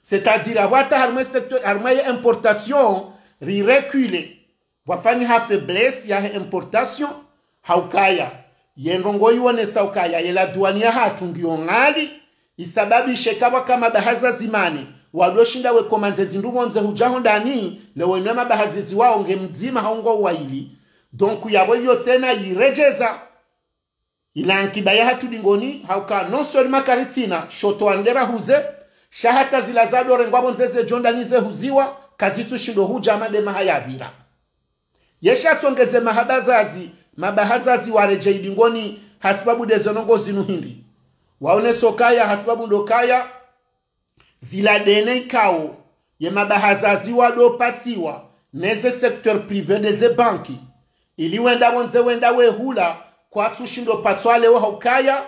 C'est-à-dire, apvo hata harumwa e secteur, harumwa ye importation, rirecule. Pvwafanyiha faiblesse yahe importation, ha ukaya ye ndrongoo ionesa ukaya ye la douane yahatru ngiyo ngali, isababishe ka pvwaka mabahazazi mane, wadoshinda we commande zindru pvondze hudja hondani, leo inu mabahazazi wao nge mdzima hau ngo waili. Donc yapvo iyo tsena yiredjeza ila ankiba yahatru dingoni, hauka non seulement karitsina sho towa nde rahuze, sha hata zila zadorengwa pvondze zedjo ndani zehuziwa, kazitsushindo hudja madema hayapvira. Yesha tsongeze mahabazazi, mabahazazi waredjei dingoni, hasibabu ndezo ndrongoo zinu hindri. Waonesa ukaya, hasibabu ndo ukaya, zila dene ikao ye mabahazazi wadopatsiwa neze secteur privé, ndeze banki, ili wenda pvondze wenda wehula, kwatsushindo patswa leo haukaya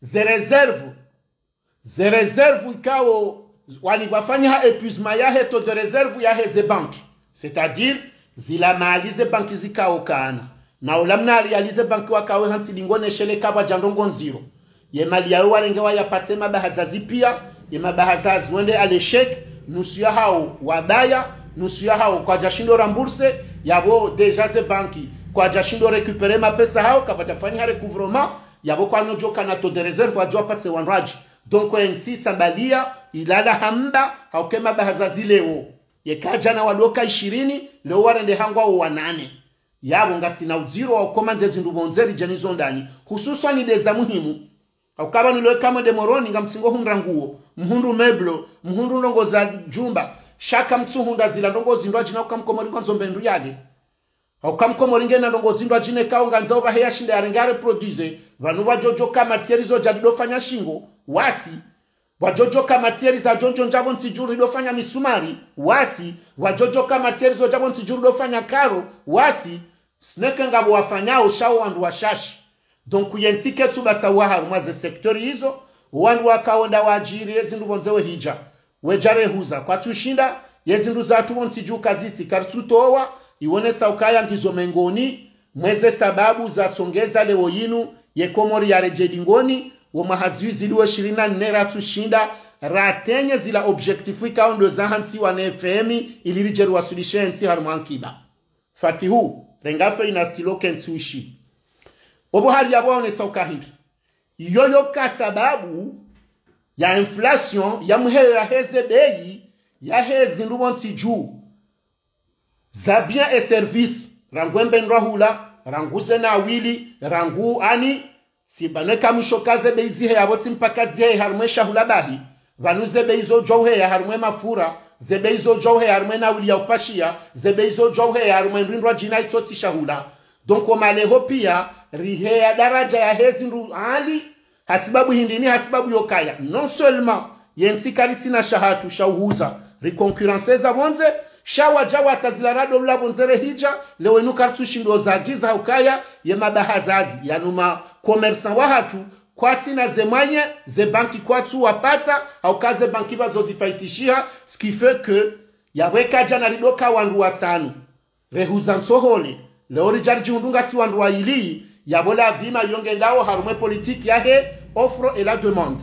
ze réserve, ze réserve ikao wani wafanyiha épuisement yahe taux de réserve yahe ze banki. C'est-à-dire, zila mali ze banki zikao kana. Na ola mna ali ali ze banki wakawe hantsi dingo ne shele kapvadja ndrongoo ndziro. Ye mali yayo warenge wayapatse mabahazazi pia, ye mabahazazi wende à l'échec, nusu yahao wabaya, nusu yahao kwadjashindo rembourser, yapvo déjà ze banki kwadjashindo récupérer mapesa hao, kapvadja fanyiha recouvrement, yapvo kwanodjoka na taux de réserve wadjo wapatse wandru wadji. Donc, entsi tsambalia, ilala hamba, hauka ye mabahazazi leo. Yeka djana wadoka ishirini, leo warende hangwa wo wanane. Yapvo ngasina udziro wa ukomande zindru pvondze ridje nizo ndani, hususwani ndeza muhimu. Hauka pvanu leo eka mwende Moroni ngamtsingo hundra nguo, mhundru meuble, mhundru ndrongoo za djumba, sha kamtsuhundra zila ndrongoo zindru adjina uka mkomori ngwandzo mbe ndru yale. Hauka mkomori ngena ndrongoo zindru adjina ikao ngandzao pvahe yashinde yarenge yareproduise, pvanu pvwadjodjoka matière zodja ridofanya shingo, wasi, pvwadjodjoka matière zadjodjo ndja pvontsi dju ridofanya misumari, wasi, pvwadjodjoka matière zodja pvontsi dju ridofanya karo, wasi, sneke ngapvo wafanyao sha wo wandru washashi. Donc yentsi ketsu basa wa harumwa ze secteur izo, wandru wakao nda wadjiri ye zindru pvondze wehidja, wedja rehuza, kwatsushinda, ye zindru zahatru pvontsi dju kazitsi karitsutowa, iwonesa ukaya ngizo mengoni mweze sababu zatsongeza leo yinu ye Komori yaredjei dingoni, wo mwaha zihwi zili wo ishirini na nne ratsushinda ratenye zila objectif ikao ndo zahantsiwa ne F M I ili ridje riwaswilishe entsi harumwa ankiba. Fatihu, renga feuille na stylo kentsi ushi. Opvo hali yapvo waonesa uka hindri. Iyo yoka sababu ya inflation, ya mheyo yaheze beyi, yaheze ndru pvontsi dju za biens et services, rangu embe ndrwahula, rangu ze nawili, rangu ani, si pvanu eka mwisho ka ze beyi ziheya pvo tsi mpaka ziheya harumwa eshahula bahi, pvanu ze beyi zodjwa uheya harumwa emafura, ze beyi zodjwa uheya harumwa enawili ya upashia, ze beyi zodjwa uheya harumwa endrindwa djina itsotsi shahula. Donc omaleho pia, riheya daradja yaheze ndru hali, hasibabu hindri ni hasibabu yokaya. Non seulement, yentsi karitsina shahatru sha uhuza, riconcurrence za pvondze, sha wadja wata zila radolula pvondze rehidja, leo inu karitsushindo zagiza haukaya, ye mabahazazi, yanu ma commerçant wahatru, kwatsina ze moyens, ze banki kwatsu wapatsa, hauka ze banki pvazo zifaitishiha, ce qui fait que, yapvo eka djana ridoka wandru watsanu, rehuza ntsohole, leo ridja ridjihundru ngasi wandru waili, yapvo ladhima iyo ngendao harumwa e politique yahe offre et la demande.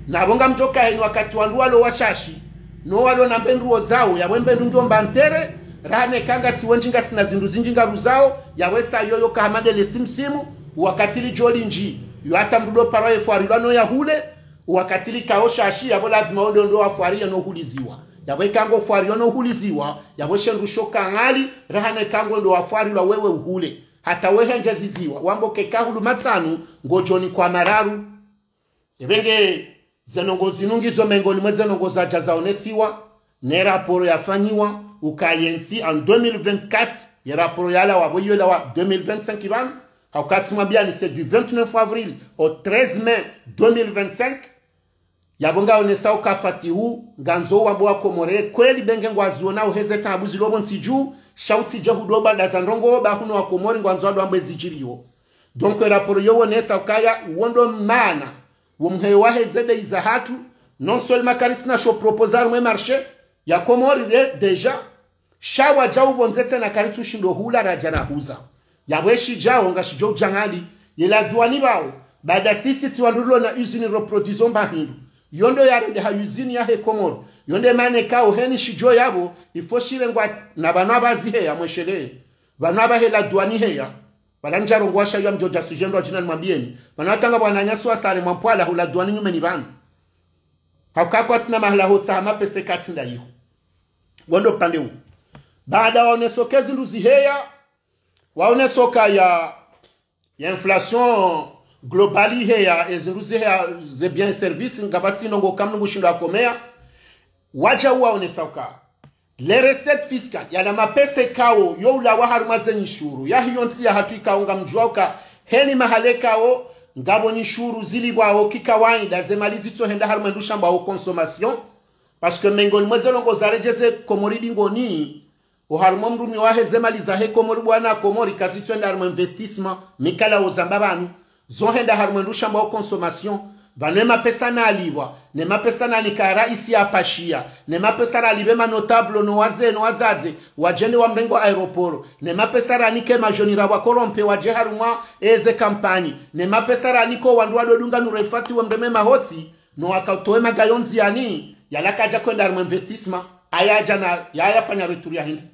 Na pvo ngamdjoka heni wakati wandru walo washashi, no walo na mbe ndru wozao, yapvo embe ndru ngiyo mba ntere, raha neka ngasi wendji ngasina zindru zindji ngaruzao, yapvo esa yoyo ka hama ndele simsimu, wakati lidjo lindji, yo hata mndru do parwa ye fwarilwa no yahule, wakati likao shashi, yapvo ladhima wo ndo ndo wafwariya no huliziwa. Yapvo eka ngo fwariyo no huliziwa, yapvo eshendru sho ka ngali, raha neka ngo ndo wafwarilwa wewe uhule. Hata wehendje ziziwa, wambe keka hulu matsanu, ngodjo nikwa mararu. Epvenge, ze ndrongoo zinu ngizo mengoni mwe ze ndrongoo zadja zaonesiwa, ne raporo yafanyiwa, uka yentsi en deux mille vingt-quatre, ye raporo yalawa, pvo iyo lawa deux mille vingt-cinq pvanu, hauka tsi mwambiani c'est du vingt-neuf avril au treize mai deux mille vingt-cinq, yapvo ngaonesa uka Fatihu, ngandzo wambe wa Komori, kweli benge ngwaziona uheze taabu zilo pvontsi dju, sha utsidje hudoba nda za ndrongoo ba hunu wa Komori ngwandzo wado wambe zidjiriyo. Donc, e raporo yo wonesa ukaya, wo ndo mana, wo mheyo waheze beyi zahatru, non seulement karitsina sho proposer harumwa e marché ya Komori de, déjà, sha wadja upvondze tsena karitsushindo hula radja rahuza. Yapvo eshidjao ngashidjo udja ngali, ye la douane pvao, baada sisi tsi wandru rilo na usine reproduction mba hindru. Yo ndo yarendeha usine yahe Komori, yo nde mana ikao heni shidjo yapvo, il faut shirengwa na pvanu apvaziheya mweshelee. Pvanu apvahe la douane heya. Pvala ndjarongowa sha iyo ngamdjo dja sujet ndrwadjina nimwambieni. Pvanu hata ngapvo wananyasi wasale mwampwala hula douane nyumeni pvanu. Hauka kwatsina mahala hotsaha mapesa katsi nda iho. Wo ndo upande uwo. Baada waoneso ke zindru ziheya, waoneso kaya ya inflation globale iheya, ezindru ziheya, ze biens et services, ngapvatsi ndrongoo ka mndru ngushindwa komeya. Waja waonesa uka les recettes fiscales, yala mapesa ikao yo ulawa harumwa ze nyishuru, ya hiyo ntsi yahatru ikao ngamdjuwa uka heni mahala ikao ngapvo nyishuru zilipvwao kikawaida, ze mali zitsohenda harumwa ndrongoo shambwao consommation. Parce que mengoni mwa ze ndrongoo zaredjeze Komori dingoni, oharumwa mdru mi wahe ze mali zahe Komori, bwana Komori, kazitsohenda harumwa investissement, mikala ozamba pvanu, zohenda harumwa ndrongoo shambwao consommation. Pvanu emapesa nalipvwa, ne mapesa nanika raisi ya pashiya, ne mapesa ralipve ma notable no wazee no wadzadze, wadjende wamrenge aéroport, ne mapesa ranike majoni ra wakorompe wadje harumwa eze kampanyi, ne mapesa ranike owandru wadodunga nurefati wamreme mahotsi, no wakautowe magayo ndziyani, yala kaja hwenda harumwa investissement, aya aja na, yaya fanya retour ya hindri.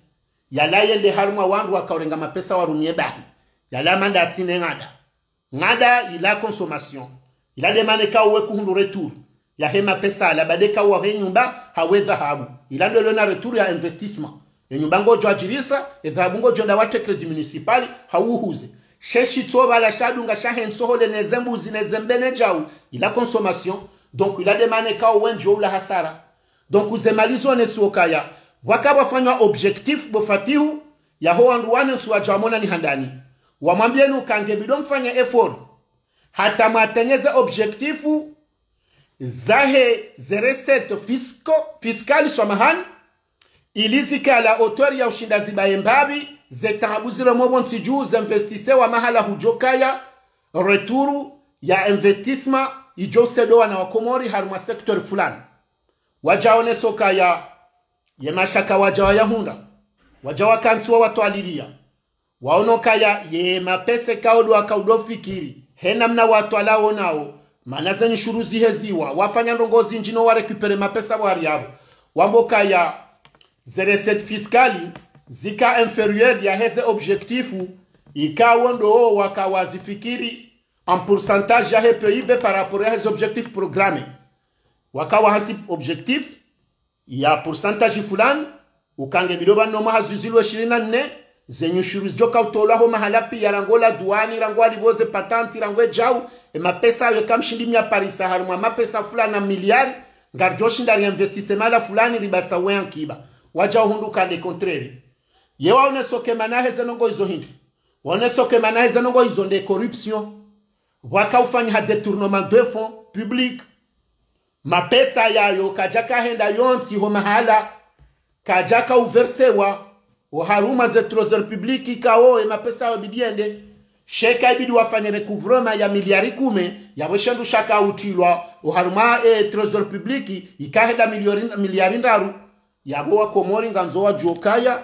Yala yende harumwa wandru wakaurenga mapesa warumie bahi. Yala manda asine ngada. Ngada ila consommation. Ila demande ka uwe kuhundru retour yahe mapesa yala, baada ka uwahe nyumba, hawe dhahabu. Ila ndo ilo na retour ya investissement. Enyumba ngojo ajirisa, edhahabu ngojo enda watre crédit municipal, hauhuze. She shitso pvala shadunga shahe ntsohole ne zembuzi ne zembe ne djau, ila consommation. Donc ila demande ka uwe ndjo ula hasara. Donc ze mali zoneso kaya, pvwaka pvwafanywa objectif bo Fatihu, yaho wandru wane ntsu waja wamona ni handani. Wamwambieni uka nge bidi mfanye effort hata mwatenyeze objectif zahe ze recettes fisco-, fiscales, swamahani, ili zike à la hauteur ya ushinda zibaye mbapvi ze taabu zile mo pvontsi dju, ze investisewa mahala hujo kaya retour ya investissement ijo usaidia wana wa Komori harumwa secteur fulani. Waja waoneso kaya ye mashaka waja wayahundra, waja wakantsi wawatwalilia. Waono kaya ye mapesa ka udo wakaudo fikiri, he namna watwalao nao, mana ze nyishuru ziheziwa, wafanya ndrongoo zindji no warécupérer mapesa wari yapvo. Wambo kaya ze recettes fiscales zika inférieur yahe ze objectif, ikao ndo waka wazifikiri en pourcentage yahe P I B par rapport yahe ze objectif programmé. Waka wahantsi objectif ya pourcentage fulani, uka nge bidi pvanu mwaha zizilwa ishirini na nne, ze nyishuru zijo kautolwa ho mahala piya, rangu la douane, rangu alipvo ze patente, rangu edjau, emapesa ayo ka mshindi myaparisa harumwa mapesa fulani na miliari, ngarijo shinda ri investisse mahala fulani ribasa we ankiba. Waja uhundru ka le contraire. Ye waoneso ke mana yahe ze ndrongoo izo hindri. Waoneso ke mana yahe ze ndrongoo izo nde corruption. Pvwaka ufanyiha détournement de fonds publics. Mapesa yayo kaja kahenda yontsi ho mahala, kaja kauversewa oharumwa ze trésor public, ikao emapesa yayo bidi yende. She ka ibidi wafanye recouvrement ya miliari kume, yapvo she ndru shaka utrilwa oharumwa e trésor public, ikahenda miliori-, miliari ndraru. Yapvo wa Komori ngandzo wajuwe kaya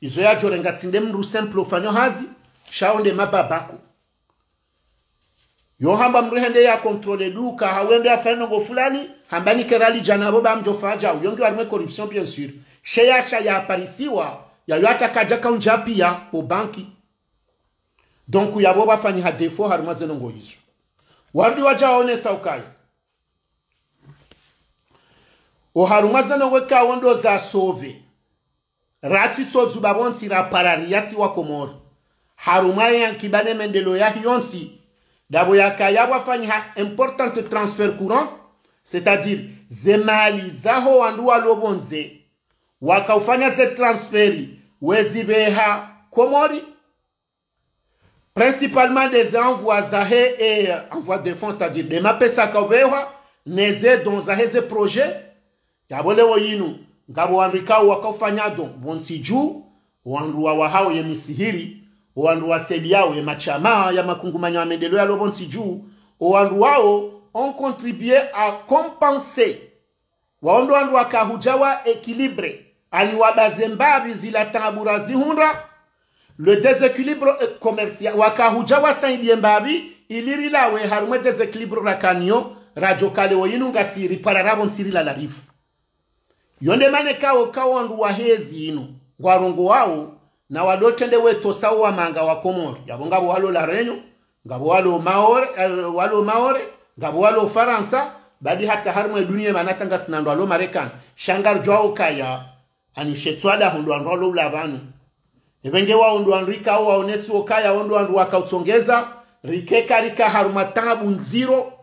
izo yajo renga tsi nde mndru simple ufanyo hazi, sha wo nde mababa ko. Yo hamba mndru hende ya contrôler duka, hau hende yafanye ndrongoo fulani, hamba nike rali djana pvo ba mjo fanya djau, yo nge harumwa corruption bien sûr. She yasha yaparisiwa, yayo hata kaja kaunja piya o banki. Donc yapvo pvwafanyiha défaut harumwa ze ndrongoo izo. Warudi waja waonesa ukaya oharumwa ze ndrongoo ikao ndo za sauver, ratsi tso dzuba pvontsi rapara riasi wa Komori harumwa ye ankiba ne mendeleo yahe yontsi, ndapvo yakaya pvwafanyiha important transfert courant, c'est-à-dire ze mali zaho wandru walo pvondze, wakaufanya ze transfert wezipveha Komori, principalement des envois zahe, eh, envoi de fonds, c'est-à-dire de mapesa kaupvehwa, ne ze dons zahe ze projet. Yapvo leo yinu, ngapvo wandru ikao wakaufanya don pvontsi dju, wandru wawahao ye misihiri, wandru wasaidiyao ye mashama ya makungumanyo ya mendeleo yalo pvontsi dju, owandru wao ont contribué à compenser. Wao ndo wandru wakahuja wa équilibré, ani wabaze mbapvi zila taabu razihundra, le déséquilibre, eh, commercial, wakahuja wasaidiye mbapvi, ili rilawe harumwa e déséquilibre rakanayo, rajo kale wo yinu ngasi ripara rapvo ntsi rilala rifu. Yo nde mana ikao ka wandru wahe ezi yinu, ngwarongowao, na wado trende wetosa wa manga wa Komori. Yapvo ngapvo walo La Réunion, ngapvo walo Maore, eh, walo Maore, ngapvo walo Farantsa, Badi hata harumwa ye dunia mana tanga sinandwa lo Marekani. Sha ngaridjuwa ukaya, ani shetswada hondo wandru walo ula pvanu. Epvenge waondo wandru ikao waonesi ukaya ondo wandru wakautsongeza, rikeka rika harumwa taabu ndziro,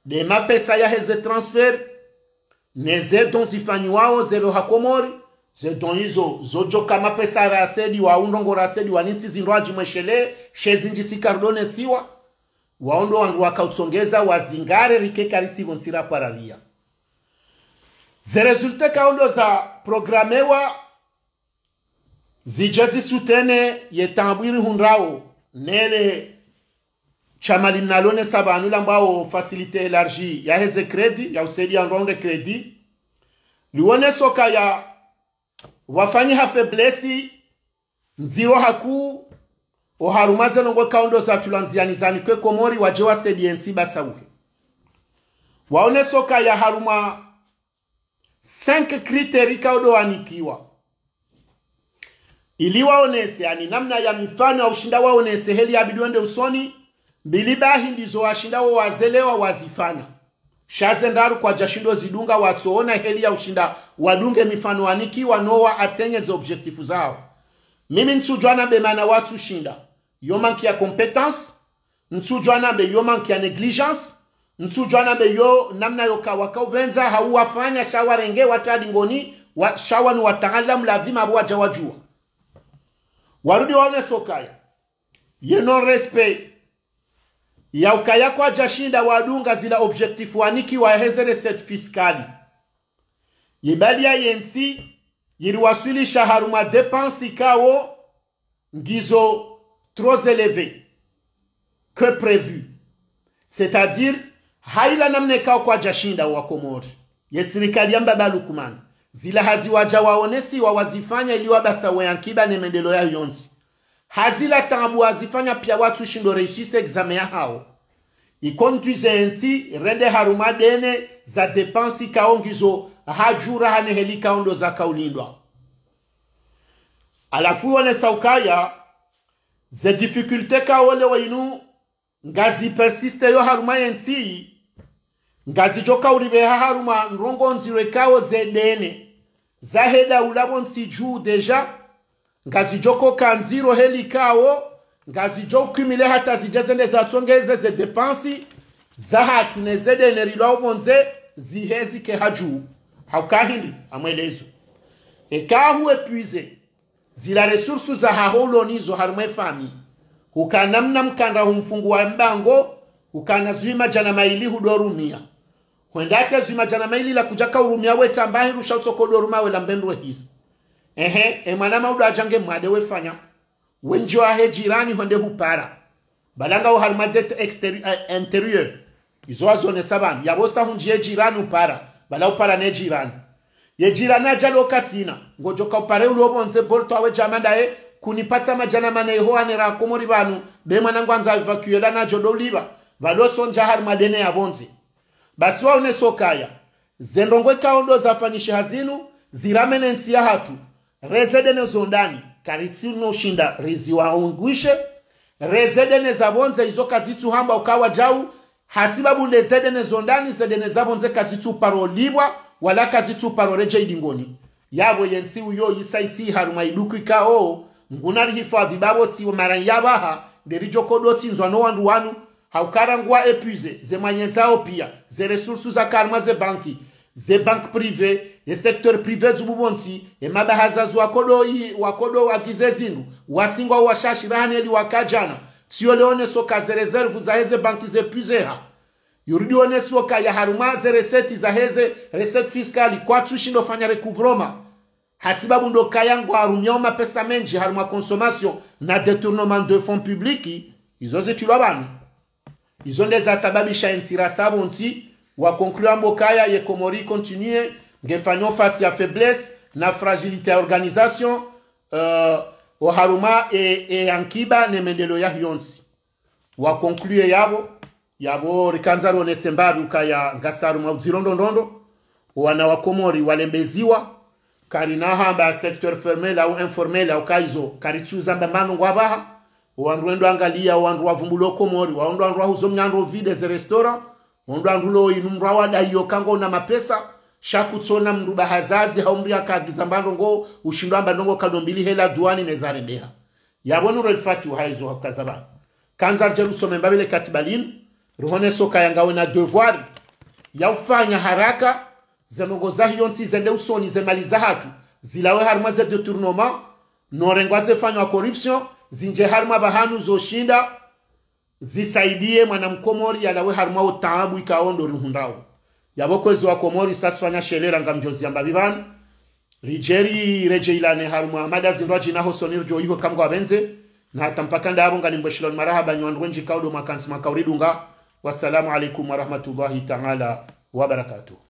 nde mapesa yaheze transfert, ne ze dons zifanyiwao zelo ha Komori, ze dons izo, zodjoka mapesa rasedi wa undrongo rasedi wa nintsi zindru adjimweshele, shezi ndjisi karidonesiwa, waondo wandru wakautsongeza, wazingare rikeka risipvo ntsira pvwararia. Ze résultat kaondo za programmewa, zidje zisoutenir ye taabu irihundrao, nele shama linalonesa pvanu lambwao facilité élargie yaheze crédit, ya usaidia wandru waunde crédit. Liwoneso ukaya wafanyiha faiblesse ndziro hakuu, oharumwa ze ndrongoo kaondo zatulwa ndziani zanikwe Komori wadje wasaidie ntsi basauhe. Waoneso ukaya harumwa cinq critères kaondo wanikiwa. Ili waonese, ani namna ya mifano ya ushinda waonese heli yabidi wende usoni, mbili bahi ndizo washinda wo wazelewa wazifanya. Sha ze ndraru kwadjashindo zidunga watsoona heli ya ushinda wadunge mifano wanikiwa no wa atteindre ze objectifs zao. Mimi ntsudjuwa nambe mana watsushinda. Yo manque ya compétence, ntsudjuwa nambe yo manque ya négligence, ntsudjuwa nambe yo namna yoka wakaupvendza hau wafanya sha warenge watadi ngoni, wa, sha wanu wataalamu ladhima apvo wadja wadjuwa. Warudi waoneso ukaya ye non-respect ya ukaya kwadjashinda wadunga zila objectifs wanikiwa yaheze recette fiscale. Ye badi ya yentsi yiriwaswilisha harumwa dépenses ikao ngizo trop élevées que prévu. C'est-à-dire, haila namna ikao kwadjashinda wa Komori. Ye sirikali ya mbaba Lukman, zila hazi wadja waonesiwa wazifanya ili wabasa we ankiba ne mendeleo yaho yontsi. Hazila taabu wazifanya pia watsushindo réussir ze examen yahao. Iconduise entsi rende harumwa dene za dépenses ikao ngizo hadjuu raha ne heli kaondo zakaulindwa. Halafu wonesa ukaya, ze difficultés kaole weinu ngazi persiste yo harumwa yentsi, ngazidjoka uripveha harumwa ndrongoo ndziro ikao ze dene zahe daula pvontsi djuu déjà, ngazidjoka ndziro heli ikao, ngazidjo cumuler hata zidje zende zatsongeze ze dépenses zahatru ne ze dene rilwao pvondze ziheze zike hadjuu. Hauka hindri, amwelezo. Eka hu épuiser zila ressources zahaho ulo nizo harumwa ye famille, hukana mna mkandra humfungu wa mbango, hukana zwi madjana mayili hudorumia. Hwenda hata zwi madjana mayili la kudjaka urumia we tamba hindru sha utsoko doruma we lambe ndrwe hizi. Ehe, e mwana maudu adja nge mwade we fanya. Wendji wahe jirani hwende hupara. Pvala ngaho harumwa dette extérie-, eh, intérieure. Izo wazonesa pvanu. Yapvo sa hundji ye jirani upara. Pvala upara ne jirani. Ye jirani adja lo katsina. Ngodjoka upare ulo pvondze bolto awe djama ndaye. Kunipatsa madjana mane iho ane ra Komori pvanu. Be mwana ngwandzo évacuer la nadjo do ulipva. Pvalo sondja harumwa dene ya pvondze. Basi waoneso ukaya, ze ndrongoo ikao ndo zafanyishiha zinu, ziramene ntsi yahatru. Re ze dene zo ndani, karitsuno shinda riziwaungwishe. Re ze dene za pvondze izo kazitsu hamba uka wadjau, hasibabu nde ze dene zo ndani, ze dene za pvondze kazitsu paro lipvwa, wala kazitsu paro redjei dingoni. Yapvo yentsi uyo yisa isi harumwa iduku ikao, nguna rihifadhwi pvapvo si mara yapvaha, nde ridjoko do tsindzwa no wandru wanu, hauka rangu wa épuiser ze moyens zao pia, ze ressources za harumwa ze banki, ze banques privées, ye secteur privé dzubu pvontsi, ye mabahazazi wakodo i, wakodo wagize zindru, wasingwa washashi raha ne li waka djana, tsiyo leoneso uka ze réserves zaheze banki ze épuiseha. Yurudi oneso ukaya harumwa ze recettes zaheze, recettes fiscales, kwatsushindo fanya recouvrement. Hasibabu ndo ukaya ngwarumiao mapesa mendji harumwa consommation na détournement de fonds publics, izo zitrilwa pvanu. Izo nde zasababisha entsi ra sapvo ntsi, wa conclure amba ukaya ye Komori continue, nge fanyao face ya faiblesse, na fragilité ya organisation, euh, oharumwa e, e ankiba ne mendeleo yaho yontsi. Wa conclure yapvo, yapvo rikandza ronese mbapvi ukaya ngasi harumwa udziro ndrondrondro, owana wa Komori walembeziwa, karina hamba secteur formel au informel au kaizo, karitsuza mbambano ngwapvaha, owandru wendo angalia, owandru wavumbula o Komori, waondo wandru wahuzo mnyandro vide ze restaurant, Ondo wandru lo inu mdru awadai yo ka ngwona mapesa, sha kutsona mdru ba hazazi, hau mdru yakagiza mba ndrongoo, ushindo amba ndrongoo kado mbili hela duani neza rendeha. Yapvo Nour El Fath uhaizo hakukaza pvanu. Kandza ridje rusome mbapvi le katiba linu, rihonese ukaya ngawe na devoir ya ufanya haraka, ze ndrongoo zahe yontsi zende usoni, ze mali zahatru, zilawe harimwa ze détournement, no urengwa ze fanywa corruption, zindje harimwa pvahanu zo shinda, zisaidie mwana mkomori yalawe harimwa utaabu ikao ndo rihundrao. Yapvo kwezi wa Komori sasifanya shelera ngamdjo ziamba pvi pvanu. Ridje riredjeilane harimwa mada zindrwadji na hosoni ridjo iho kamgwa pvendze. Na hata mpaka ndapvo nganimbo shiloni marahaba nyi wandru wendji kaudo makantsi makauridunga. Wassalamu alaikum warahmatullahi ta'ala wabarakatuh.